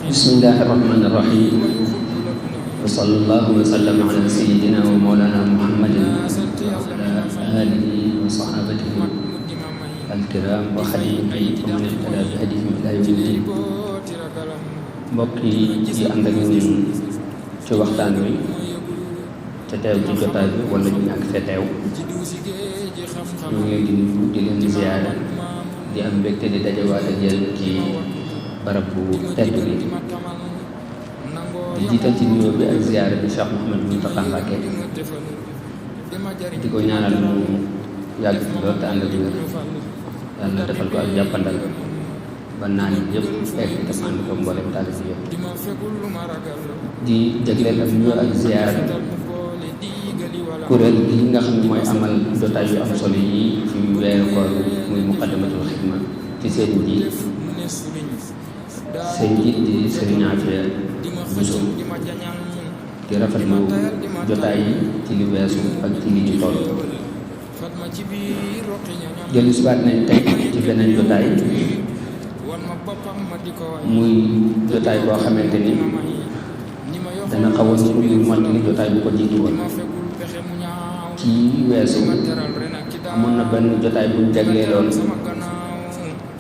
Bismillahirrahmanirrahim. Wa sallallahu wa sallam ala sayyidina wa mawlana Muhammadin wa ala alihi wa sahabatihi al-kiram wa xadimihi wa man ihtada bi hadihim ila yawmi ddin. Mbokk yi ànd ak ñun ci waxtaan wi te teew ci jotaay bi wala ñu ñàkk te teew, ñu ngi di leen ziyaara di am mbégte di dajewaat ak yéen ci barab bu tedd bi, di jiital ci nuyoo bi ak ziyaara bi Cheikh Mouhamadou Mountakha Mbacké, di ko ñaanal mu yàgg fi lool te ànd ak wér, yàlla defal ko ak jàppandal ba naan yëpp fekk te ànd ko mboolem taalibe yëpp. Di jagleel ak nuyoo ak ziyaara kuréel gi nga xam ne mooy amal jotaay yu am solo yi ci weeru koor muy Muqaddamatul Xidma ci seen njiit di Sëriñ Afia Bousso, di rafetlu jotaay yi ci li weesu ak ci li ñu toll. dellu si waat nañ tey ci beneen jotaay muy jotaay boo xamante ni dana xaw a ñu mottali jotaay bu ko jiitu woon. ci weesu amoon na benn jotaay bu ñu jagleeloon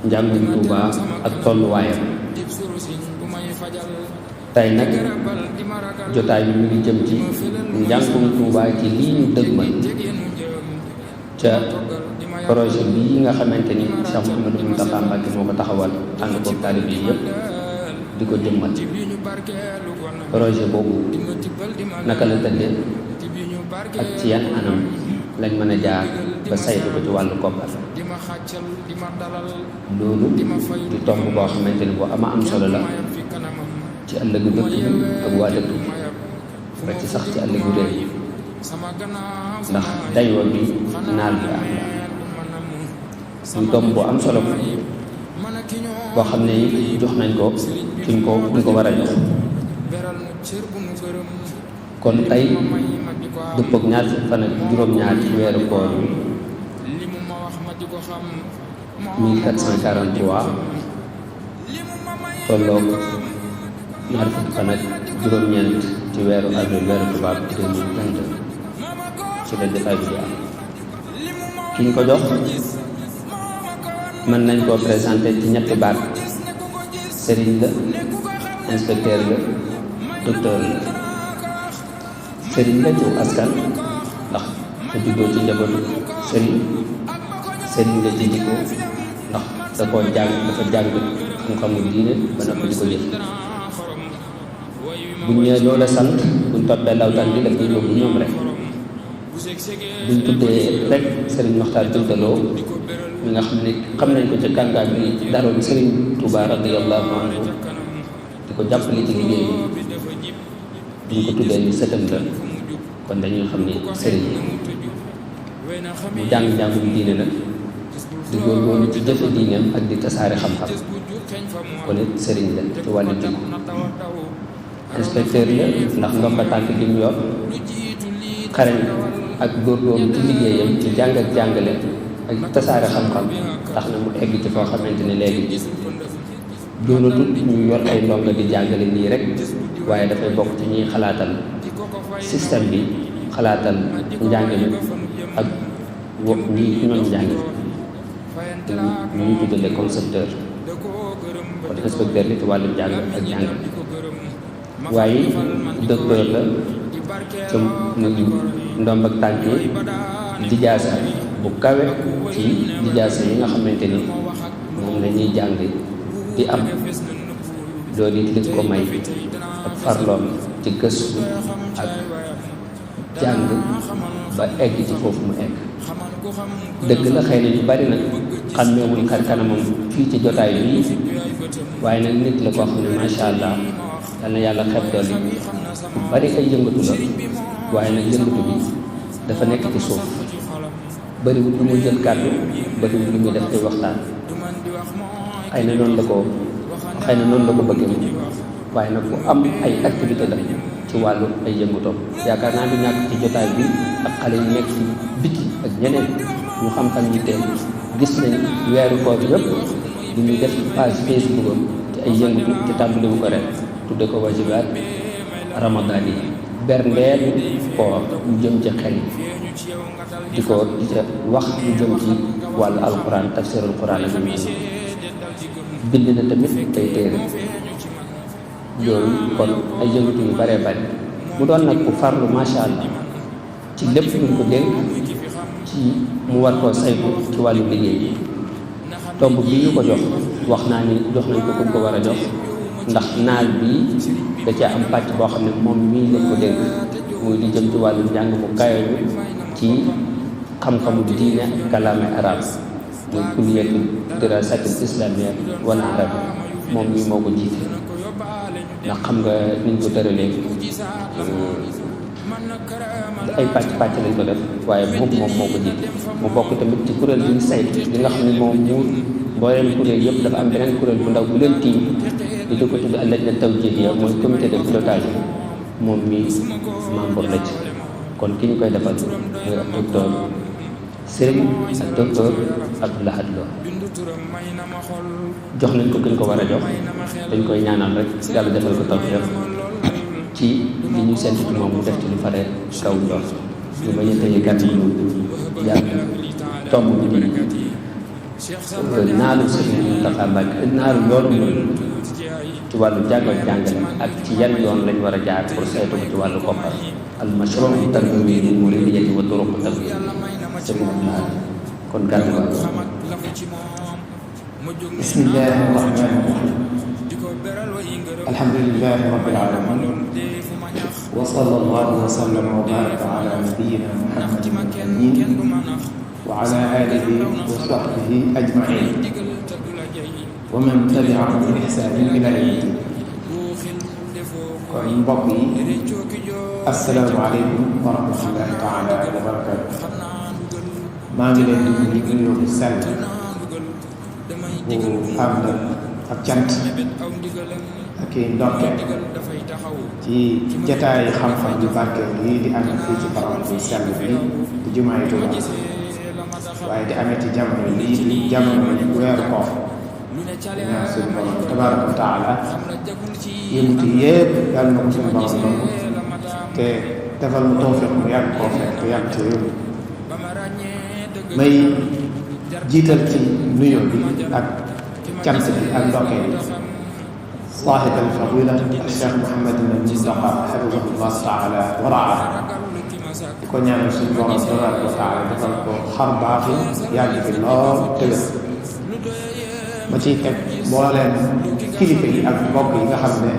njàngum Tuuba ak tolluwaayam. tey nag jotaay bi mu ngi jëm ci njàngum Tuuba ci lii ñu dëgmal ca projet bii nga xamante ni Cheikh Mouhamadou Mountakha Mbacké moo ko taxawal ànd ko taalibe yi yëpp di ko jëmmal. projet boobu naka la tëddee ak ci yan anam lañ mën a jaar ba saytu ko ci wàllu koppar, loolu di tomb boo xamante ni boo ama am solo la ci ëllëgu dëkk bi ak waa dëkk bi ba ci sax ci ëllëgu réew yi, ndax dayoo bi naal bi am la muy tomb boo am solo boo xam ne jox nañ ko kuñ ko war a jox. kon tey dëppook ñaar fukki fan ak juróom-ñaar ci weeru koor bi 1443 tolloog ñaar fukki fan ak juróom-ñeent ci weeru avril weeru tubaab 2022 ci la jotaay bi di am. ki ñu ko jox mën nañ koo présenté ci ñetti baat: sëriñ la, inspecteur la, docteur la. sëriñ la ci askan ndax te juddoo ci njabootu sëriñ la ci jikko ndax dafa jàng xam-xamu diine ba noppi di ko jëf. buñ ñëwee loola sant buñ toppee lawtaan bi daf ñuy yóbbu ñoom rek. buñ tuddee rek sëriñ Maxtaar Bintaloo mi nga xam ne xam nañ ko ci kàngaam bi daroon sëriñ Touba radiyallahu anhu di ko jàppale ci liggéey bi buñ ko tuddee ni sëtam la, kon dañuy xam ni sëriñ mu jàng-jàngu bi diine nag di góorgóorlu ci jëfe diineem ak di tasaare xam-xam, kon it sëriñ la ci wàllu jikko. inspecteur la ndax ndomba tànk li mu yor xarañ ak góorgóorlu ci liggéeyam ci jàng ak jàngale ak tasaare xam-xam tax na mu egg ci foo xamante ne léegi doonatul ñu yor ay ndongo di jàngale nii rek, waaye dafay bokk ci ñuy xalaatal système bi, xalaatal njàng mi ak ñoom njàng mi ñu tuddee concepteur. kon inspecteur li ci wàllu njàng ak jàng, waaye docteur la ci muy ndomb ak tànk yi lijaasa bu kawe ci lijaasa yi nga xamante ni moom la ñuy jàng di am. loolu it li ko may ak farloom ci gëstu ak jàng ba egg ci foofu mu egg. dëgg la xëy na ñu bari nag xàmmeewuñ xar kanamam fii ci jotaay bi, waaye nag nit la koo xam ne macha allah yal na yàlla xeeb dool yi bu bari ay yëngatu la, waaye nag yëngatu bi dafa nekk ci suuf. bariwul lu muy jël kàddu, bariwul lu muy def ay waxtaan. xëy na noonu la ko bëggee moom, waaye nag bu am ay activité la ci wàllu ay yëngutoom. yaakaar naa du ñàkk ci jotaay bi ak xale yi nekk ci biti ak ñeneen ñu xam-xam ñi teel gis nañ weeru koor yëpp li ñuy def page Facebook am ci ay yëngatu te tàmbali bu ko ren tudde ko wajibaat ramadaan yi berndeel koor lu jëm ci xel di ko di ca wax lu jëm ci wàllu alquran tafsirul quran ak ñu bind na tamit ay téere yooyu kon ay yëngatu yu baree bari mu doon nag ku farlu macha allah ci lépp luñ ko dénk ci mu war koo saytu ci wàllu liggéey bi tomb bi ñu ko jox wax naa ni jox nañ ko ko war a jox ndax naal bi da caa am pàcc boo xam ne moom mii lañ ko dénk muy di jëm ci wàllu njàng mu kawe ci xam-xamu diine ak kalaame arab muy kulliyatu dirasatil islamiyya wal arabiyya moom mii moo ko jiite ndax xam nga niñ ko tëralee ay pàcc lañ ko def waaye moom moo ko jiite mu bokk tamit ci kuréel bi ñu saytu li nga xam ne moom mu mbooleem kuréel yëpp dafa am beneen kuréel bu ndaw bu leen tiim di ko tudd al-lajna tawjihiyya mooy comité de pilotage moom mi membre la ci kon ki ñu koy defal mooy ak docteur Serigne ak docteur Abdou Lahad Lo jox nañ ko ki ñu ko war a jox dañ koy ñaanal rek yàlla defal ko tawfiq ci li ñu séntu ci moom mu def ci lu fare kaw ndox ñu bañ a tëye gàtt ñu yàgg tomb bi naalu Sëriñ Mountakha Mbacké naalu yoonu loolu ci wàllu jàngal jàngale ak ci yan yoon lañ war a jaar pour saytu ko ci wàllu koppar al mashru' tarbawi lil muridiyyati wa turuq tarbiya Sëriñ Mountakha kon gàtt ba bismillahi rahmani rahim alhamdulillahi rabbil alamin wa sallallahu wa sallama wa baraka ala nabiyyina muhammadin al-amin wa ala alihi wa sahbihi ajmain wa man tabi'ahum bi ihsanin ila yawmi din kon mbokk yi assalaamu aleykum wa rahmatullahi taala wa barakatuh maa ngi leen di nuyu bu sell bu ànd ak cant ak i ndokkeel ci jataay xam-xam yu barkeel yi di am fii ci barab bu sell bi di jumaay Tuuba waaye di amee ci jamono lii di jamono weeru koor ñaan suñu borom tabaraka wa taala yënguti yépp yàlla na ko suñu borom nangu te defal mu tawfiq mu yàgg koo fekk te yàgg ci réew may jiital ci nuyoo bi ak cant bi ak ndokkeel bi saaxib al fadila Cheikh Mouhamadul Mountakha hafizahullah taala wa raa di ko ñaanal suñu borom tabaraka wa taala defal ko xar baax yi yàgg fi lool te wér ma ciy teg mbooleem kilifa yi ak mbokk yi nga xam ne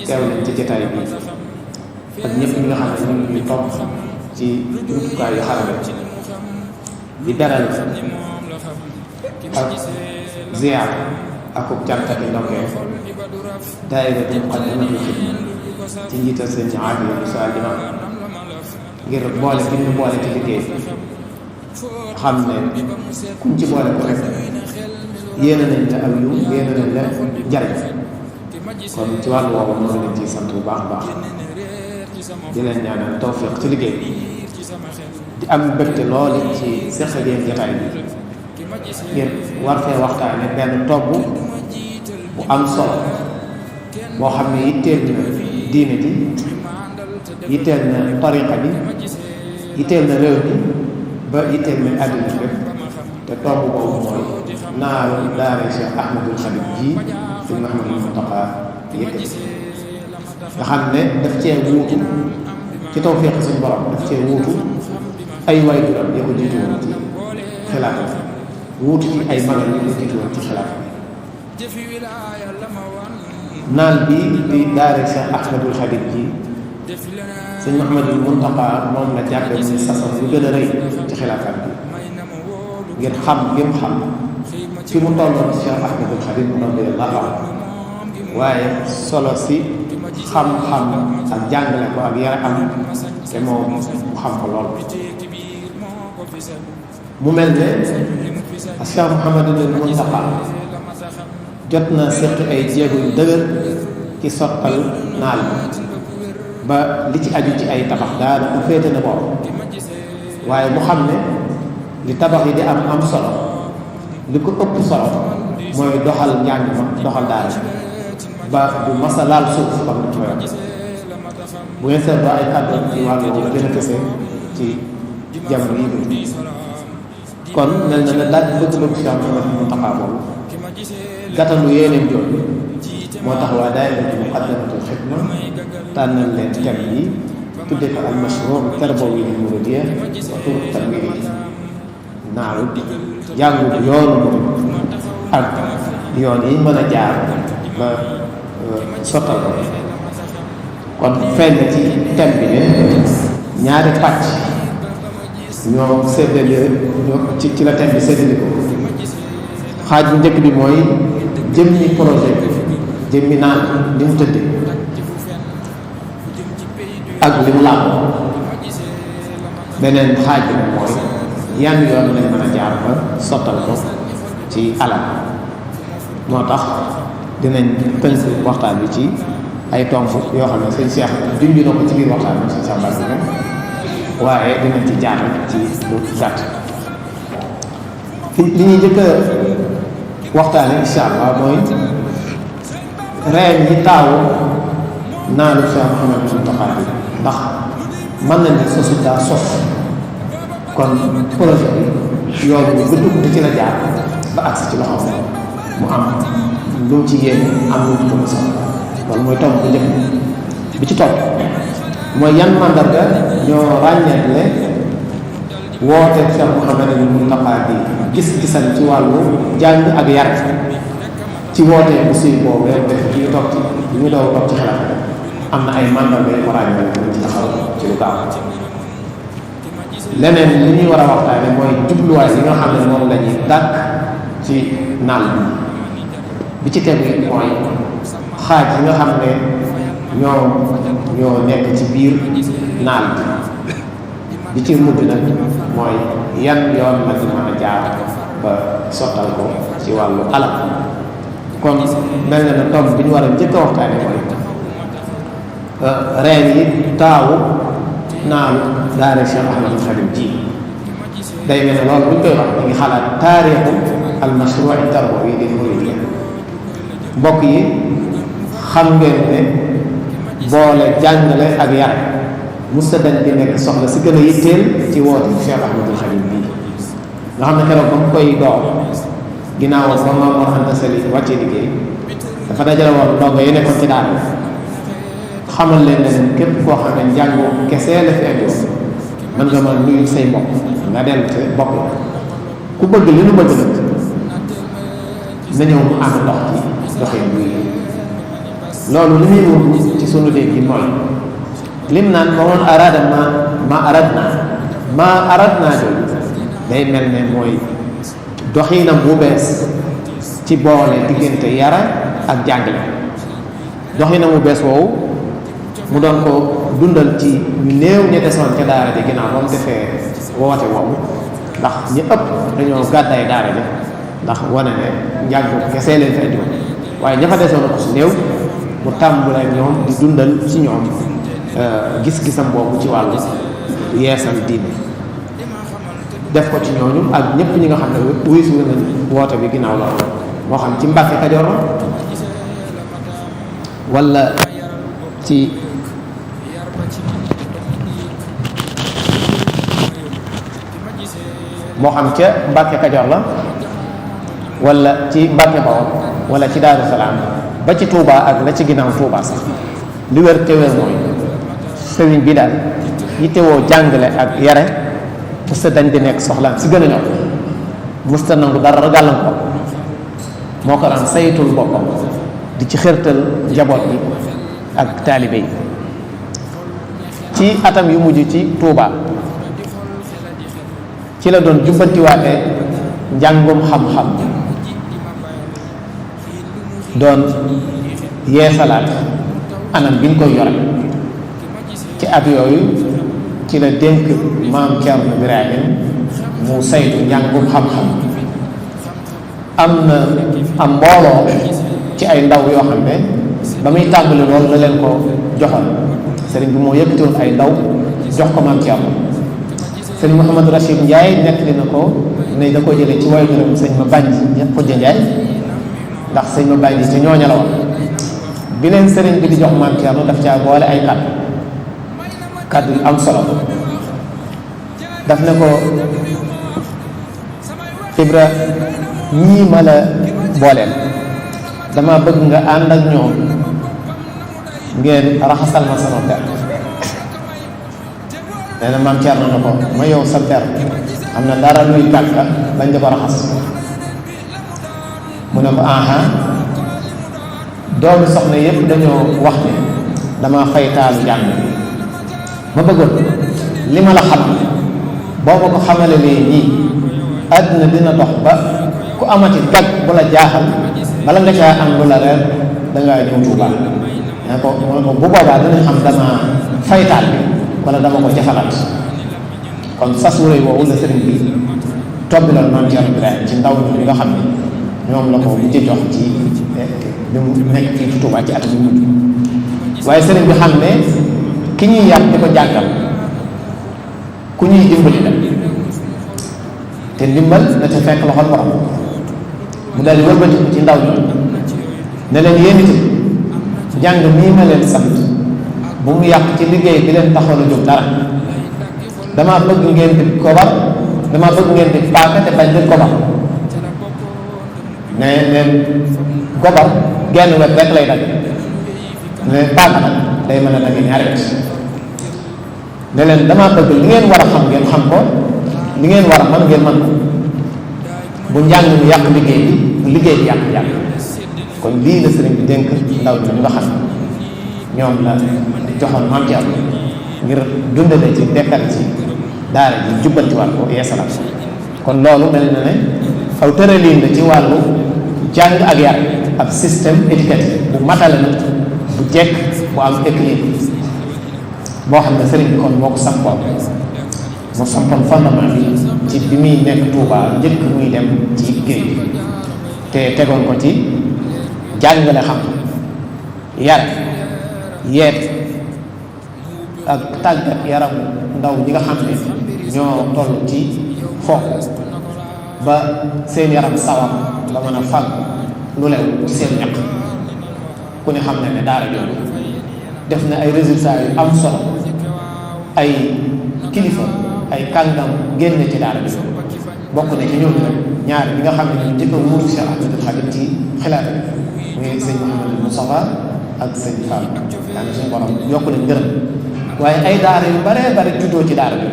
teew nañ ci jotaay bi ak ñëpp ñi nga xam ne ñu ngi topp ci jumtukaay yu xarale di beral ak ziyaar ak cant ak ndokkeel daayira bu Muqaddamatul Xidma ci njiital seen ci Aafiya Musa Imam ngir boole bi ñu boole ci liggéey xam ne kuñ ci boole ko rek yéene nañ la ak yu yéene nañ la njariñ kon ci wàllu woowu moo ngi leen ciy sant bu baax a baax di leen ñaanal tawfiq ci liggéey bi di am mbégte loolu ci seq ak yéen jotaay bi ngir war fee waxtaane benn togg bu am solo boo xam ne yitteel na diine ji yitteel na tariqa bi yitteel na réew mi ba yitteel na àddina bépp te togg boobu mooy naaru daara Cheikh Ahmadul Khadim ji Sëriñ Mouhamadul Mountakha yëkkati nga xam ne daf cee wuutu ci tawfiq suñu borom daf cee wuutu ay waajuram ya ko jiitu woon ci xilaafa wuutu ci ay magal yi ko jiitu woon ci xilaafa naan bi di daara Cheikh Ahmadul Khadim ji Sëriñ Mouhamadul Mountakha moom la jàppe muy sasam lu gën a rëy ci xilaafa bi ngir xam bi mu xam fi mu tolloon ci Cheikh Ahmadul Khadim radiyallahu anhu waaye solo si xam-xam ak jàngale ko ak yara am te moom mu xam ko lool mu mel ne Cheikh Mouhamadul Mountakha jot na seq ay jéego yu dëgër ci sottal naal ba li ci aju ci ay tabax daanaka féete na bopp waaye mu xam ne li tabax yi di am solo li ko ëpp solo mooy doxal njàng ma doxal daara ba du masa laal suuf comme ni koy wax bu ngeen seetloo ay kàddu ci wàllu la gën a fese ci jamono yi ñu kon mel na ne daal bëgg-bëgg si am mu taxaa boobu gàttandu yéeneen jooju moo tax waa daayira Muqaddamatul Xidma tànnal leen thème yi tudde ko al mashru' tarbawi lil muridiyya wa turuq tanwiri naaru jàngu yoonu murid ak yoon yi mën a jaar ba sottal ko kon feeñ na ci thème bi ne ñaari pàcc ñoo séddale ci la thème bi séddale ko xaaj bu njëkk bi mooy jëmmi projet bi jëmmi naan li mu tëdde ak li mu làmboo beneen xaaj bi mooy yan yoon lañ mën a jaar ba sottal ko ci alal moo tax dinañ tënk waxtaan bi ci ay tomb yoo xam ne sëñ Cheikh junj na ko ci biir waxtaan bi sëñ Cheikh Mbacke waaye dinañ ci jaar ci lu gàtt li ñuy njëkk a waxtaane insha allah mooy reen yi taawu naalu Cheikh Mouhamadou Mountakha bi ndax mën nañ ne sosu daa sos kon projet bi yoon bu gudd ci la jaar ba agsi ci loxo mu am lu ci yéene am lu ci ko sax loolu mooy tomb bu njëkk bi ci topp mooy yan mandarga ñoo ràññeetle woote Cheikh Mouhamadou Mountakha bi gis-gisal ci wàllu jàng ak yar ci woote bu suy boobu def bi ñu toog ci bi ñu doog toog ci xelam am na ay mandarga yu ko ràññeetle ñu ci taxaw ci lu gaaw leneen li ñuy war a waxtaane mooy jubluwaay yi nga xam ne moom la ñuy dàkk ci naal bi ci tegu mooy xaaj yi nga xam ne ñoo nekk ci biir naal bi ci mujj nag mooy yan yoon la ci mën a jaar ba sottal ko ci wàllu alal kon mel na ne tomb bi ñu war a njëkk a waxtaane mooy reen yi taawu naalu daara Cheikh Ahmadou Khadim ji day mel ne loolu bu ñu koy wax ñu ngi xalaat taarixu al mashru' tarbawi lil muridiyya mbokk yi xam ngeen ne boole jàngale ak yar musta dañ di nekk soxla si gën a yitteel ci woote Cheikh Ahmadou Khadim bii nga xam ne keroog ba mu koy door ginnaaw ba Maam Mor Anta Sali wàccee liggéey dafa dajale woon ndongo yi nekkoon ci daara xamal leen ne képp koo xam ne njàngu kese la fi indi mën nga mën nuyu say mbokk nga dellu te bokk ku bëgg li nu bëgg nag na ñëw mu ànd dox ci doxin buy loolu li muy wut ci sunu dégg gi mooy lim naan ma woon arada ma arad naa jooju day mel ne mooy doxinam bu bees ci boole diggante yara ak jàngale doxinam bu bees woowu mu doon ko dundal ci ñu néew ña desoon ca daara ji ginnaaw ba mu defee woote woowu ndax ñi ëpp dañoo gàddaay daara ji ndax wane ne njàng kese leen fi indi waaye ña fa desoon ko su néew mu tàmbale ñoom di dundal ci ñoom gis-gisam boobu ci wàllu yeesal diine def ko ci ñooñu ak ñëpp ñi nga xam ne wuy su nañ woote bi ginnaaw loolu moo xam ci Mbàkke Kajoor wala ci moo xam ca Mbàkke Kajoor la wala ci Mbàkke Bawol wala ci Daaru Salaam ba ci Touba ak la ci ginnaaw Touba sax li wér te wér mooy sëriñ bi daal yittewoo jàngale ak yare musta dañ di nekk soxlaam si gën a ñor musta nangu dara gàllankoor moo ko daan saytul boppam di ci xërtal njaboot bi ak taalibe yi ci atam yu mujj ci Touba ci la doon jubbantiwaate njàngum xam-xam doon yeesalaat anam bi ñu koy yore ci at yooyu ci la dénk maam Thierno Birahim mu saytu njàngum xam-xam am na am mbooloo ci ay ndaw yoo xam ne ba muy tàmbali loolu la leen ko joxoon sëriñ bi moo yëkkatiwoon ay ndaw jox ko maam Thierno sëriñ Mouhamadou Rachid Ndiaye nettali na ko ne da ko jëlee ci waajuram sëñ ma bànj Xujja Ndiaye ndax sëñ ma bànj ci ñooña la woon bi leen sëriñ bi di jox Maam Cerno daf caa boole ay kàddu yu am solo. daf ne ko Ibra ñii ma la booleel dama bëgg nga ànd ak ñoom ngeen raxasal ma sama per. nee na Maam Cerno na ko ma yow sa per am na dara luy kàkka bañ di ko raxas. mu ne ko aha doomi soxna yépp dañoo wax ne dama fay taalu jàng ma bëggoon li ma la xam boo ma ko xamale lee nii àddina dina dox ba ku amati gag bu la jaaxal bala nga caa am lu la reer dangaa ñëw Tuubaa ne ko bu boobaa dinañ xam dama faytaal bi wala dama ko jafalaat. kon sas wu rëy woowu la sëriñ bi tobbiloon Maam Cerno Birahim ci ndaw ñi nga xam ne ñoom la ko bu ci jox ci bi mu nekk fii ci Tuubaa ci at bi mujj waaye sëriñ bi xam ne ki ñuy yar di ko jàngal ku ñuy dimbali la te ndimbal na ca fekk loxol borom mu daal di wëlbati ci ndaw ñi ne leen yéen itam jàng mii ma leen sant bu mu yàq ci liggéey bi leen taxoon a jóg dara damaa bëgg ngeen di kobar damaa bëgg ngeen di paaka te bañ di kobar ne leen gobar genn wet rek lay dagg ne paaka nag day mën a dagg ñaari wet ne leen damaa bëgg li ngeen war a xam ngeen xam ko li ngeen war a mën ngeen mën ko bu njàng mi yàq liggéey bi bu liggéey bi yàq kon lii la sëriñ bi dénk ndaw ñi nga xam ñoom la joxoon Maam Cerno ngir dundale ci dekkal ci daara ji jubbantiwaat ko yeesalaat kon loolu mel na ne aw tëraliin la ci wàllu jàng ak yar ab système éducatif bu matale na bu jekk bu am équilibre boo xam ne sëriñ bi kon moo ko sampoon mu sampoon fondement bi ci bi muy nekk Tuubaa njëkk muy dem ci géej gi te tegoon ko ci jàngale xam yar yeet ak tàggat yaramu ndaw ñi nga xam ne ñoo toll ci foofu ba seen yaram sawar ba mën a fàgg lu lew ci seen ñaq ku ne xam ne daara jooju def na ay résultats yu am solo ay kilifa ay kàngam génn ci daara bi bokk na ci ñooñu nag ñaar bi nga xam ne ñu njëkk a wuutu Cheikh Ahmadul Khadim ci xilaafa bi muy sëñ Mouhamadou Moustapha ak sëñ Fall daanaka suñu borom yokk nañ ngërëm waaye ay daara yu bare bare juddoo ci daara bi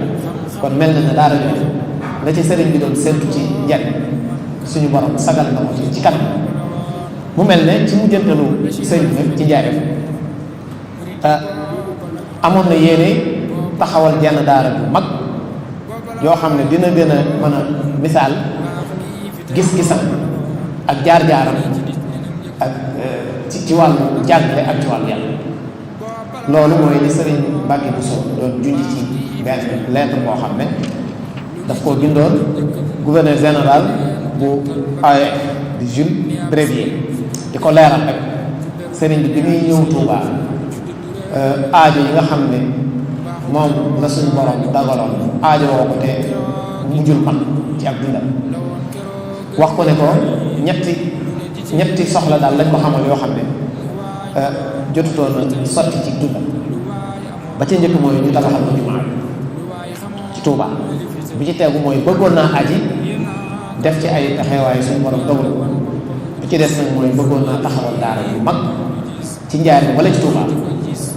kon mel na ne daara jooju la ci sëriñ bi doon séntu ci njariñ suñu borom sagal na ko ci kanam mu mel ne ci mujjantalu sëriñ bi nag ci njaareem amoon na yéene taxawal jenn daara bu mag yoo xam ne dina gën a mën a misaal gis-gisam ak jaar-jaaram ak ci wàllu jàngale ak ci wàllu yàlla loolu mooy li sëriñ Mbàkke Bousso doon junj ci benn lettre boo xam ne daf koo bindoon gouverneur général bu AOF di Jules Brévier di ko leeral rek sëriñ bi muy ñëw Touba aajo yi nga xam ne moom la suñu borom dagaloon aajo woo ko te mujjul man ci ak dundam wax ko ne ko ñetti soxla daal lañ ko xamal yoo xam ne jotutoon na sotti ci dundam ba ci njëkk mooy ñu tabaxal ko jumaa ci Touba bi ci tegu mooy bëggoon naa aji def ci ay taxawaay suñu borom dogal bi ci des nag mooy bëggoon naa taxawal daara yu mag ci Njaaréem wala ci Touba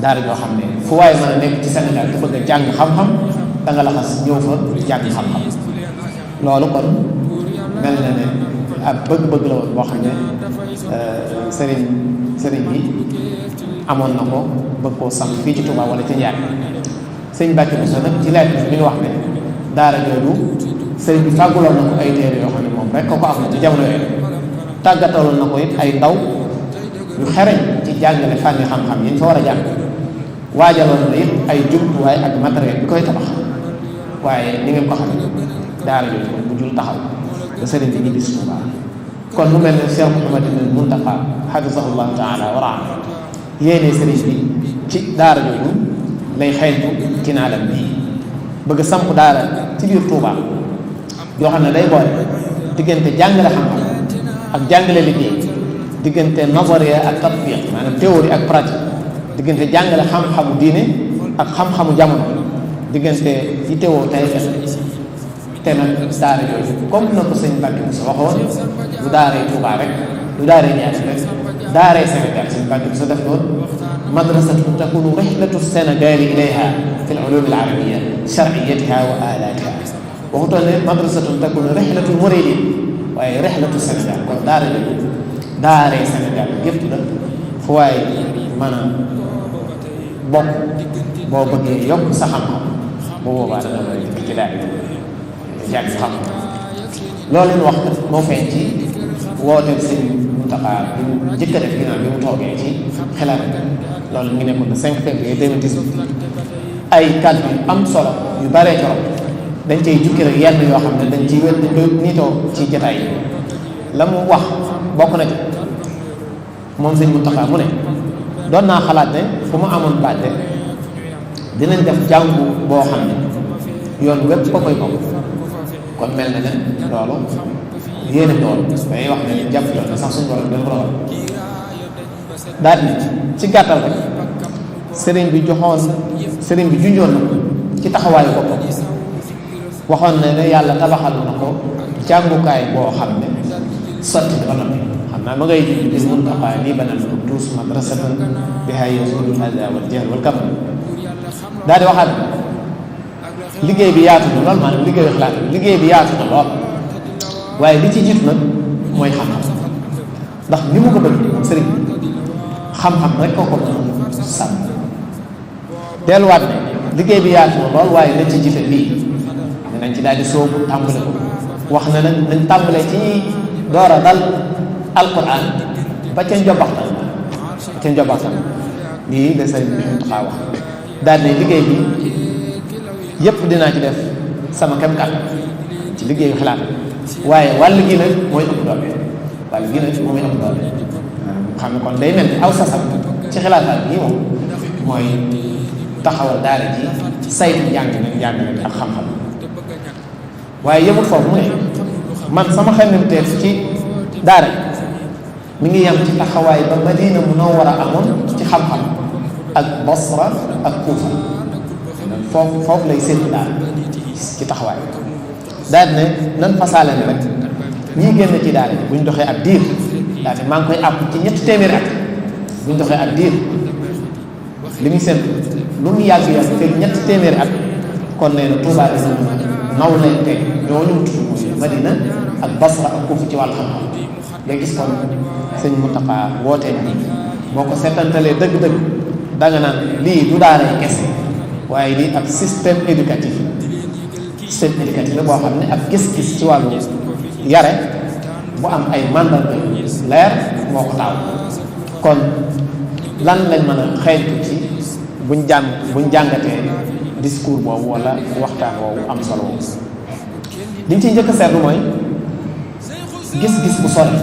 daara joo xam ne fu waaye mën a nekk ci Sénégal te bëgg a jàng xam-xam da nga laxas ñëw fa jàng xam-xam loolu kon mel na ne ab bëgg-bëgg la woon boo xam ne sëriñ bi amoon na ko bëgg koo sam fii ci Touba wala ci Njaaréem sëñ Mbàkke Bousso nag ci laaj bi ñu wax ne daara jooju sëriñ bi fàgguloon na ko ay téere yoo xam ne moom rek ko am ci jamono yooyu tàggataloon na ko it ay ndaw yu xereñ ci jàngale fànni xam-xam yi ñu fa war a jàng waajaloon na it ay jumtuwaay ak matériel bi koy tabax waaye ni ngeen ko xam ne daara jooju moom bu jul taxaw ba sëriñ bi ñibbi si Touba kon mu mel ne Cheikh Mouhamadou Mountakha hafizahullahu taala wa raa yéene sëriñ bi ci daara jooju lay xeeñtu ci naalam bii bëgg samp daara ci biir Touba yoo xam ne day boole diggante jàngale xam-xam ak jàngale liggéey diggante nazariya ak tatbiq maanaam théorie ak pratique diggante jàngale xam-xamu diine ak xam-xamu jamono diggante yi teewoo tey te nag daara yooyu comme na ko sëñ Mbacke Moussa waxoon du daaree Touba rek du daaree Niass rek daaree Sénégal sëñ Mbacke Moussa def noonu madrasatun takunu rihlatu Sénégali ilayha fi al-ulum al-arabiyya shar'iyyatiha wa alatiha waxutoon ne madrasatun takunu rihlatu muridin waaye rihlatu Sénégal kon daara yooyu daaree Sénégal gépp la fu waaye mën a bokk boo bëggee yokk sa xam-xam bu boobaa dana la ci daara jàng xam loolu ñu wax moo feeñ ci wooteel sëñ Mountakha bi mu njëkk a def ginnaaw bi mu toogee ci xelaat loolu mi ngi nekkoon le 5 février 2018 ay kàddu yu am solo yu baree torop dañ cay jukki rek yenn yoo xam ne dañ ciy wér dañ koy niitoo ci jotaay yi la mu wax bokk na ci moom sëñ Mountakha mu ne doon naa xalaat ne fu mu amoon bàtte dinañ def jàngu boo xam ne yoon wépp ko koy bokk kon mel na ne loolu yéene loolu day wax ne jàpp yoon na sax suñu borom dana ko doxal daal di ci gàttal rek sëriñ bi junjoon na ci taxawaayu boppam waxoon na ne yàlla tabaxal na ko jàngukaay boo xam ne sotti ba noppi xam naa ma ngay gis Mountakha lii banal tuus madrasatan biha yazulu al-adha wal jahl wal kamal daal di waxaat liggéey bi yaatu na lool maanaam liggéey bi yaatu na lool waaye li ci jiitu nag mooy xam-xam ndax ni mu ko bëgg sëriñ xam-xam rek ko ko sàmm delluwaat ne liggéey bi yaatu na lool waaye nañ ci jiite lii dinañ ci daal di soobu tàmbale ko wax na nag nañ tàmbale ci door a dal alquran ba ca njobaxtan lii la sëriñ bi Mountakha wax daal ne liggéey bi yëpp dinaa ci def sama kem kàttan ci liggéeyu xalaat waaye wàll gi nag mooy ëpp doole xam ne kon day mel ni aw sasam ci xilaafaat bi moom mooy taxawal daara ji saytu njàng ak xam-xam waaye yëmul foofu mu ne man sama xemmemteef ci daara mi ngi yem ci taxawaay ba Madina Munawwara amoon ci xam-xam ak Basra ak Kuufa foofu lay séntu daal ci taxawaay daal ne nan fasaale ne rek ñii génn ci daal bu ñu doxee ab diir daal ne maa ngi koy àpp ci 3 at bu ñu doxee ab diir li muy séntu lu mu yàgg fekk 3 at kon nee na Tuubaa dina naw lañ teg ñooñu tudd muy Madina ak Basra ak Kuufa ci wàllu xam-xam nga gis kon sëñ Mountakha wootee bi boo ko seetantalee dëgg-dëgg danga naan lii du daaray kese waaye lii ab système éducatif la boo xam ne ab gis-gis ci wàllu yare bu am ay mandarga leer moo ko taaw kon lan lañ mën a xeeñtu ci buñ jàngatee discours boobu wala waxtaan woowu am solo woowu liñ ciy njëkk a seetlu mooy gis-gis bu sori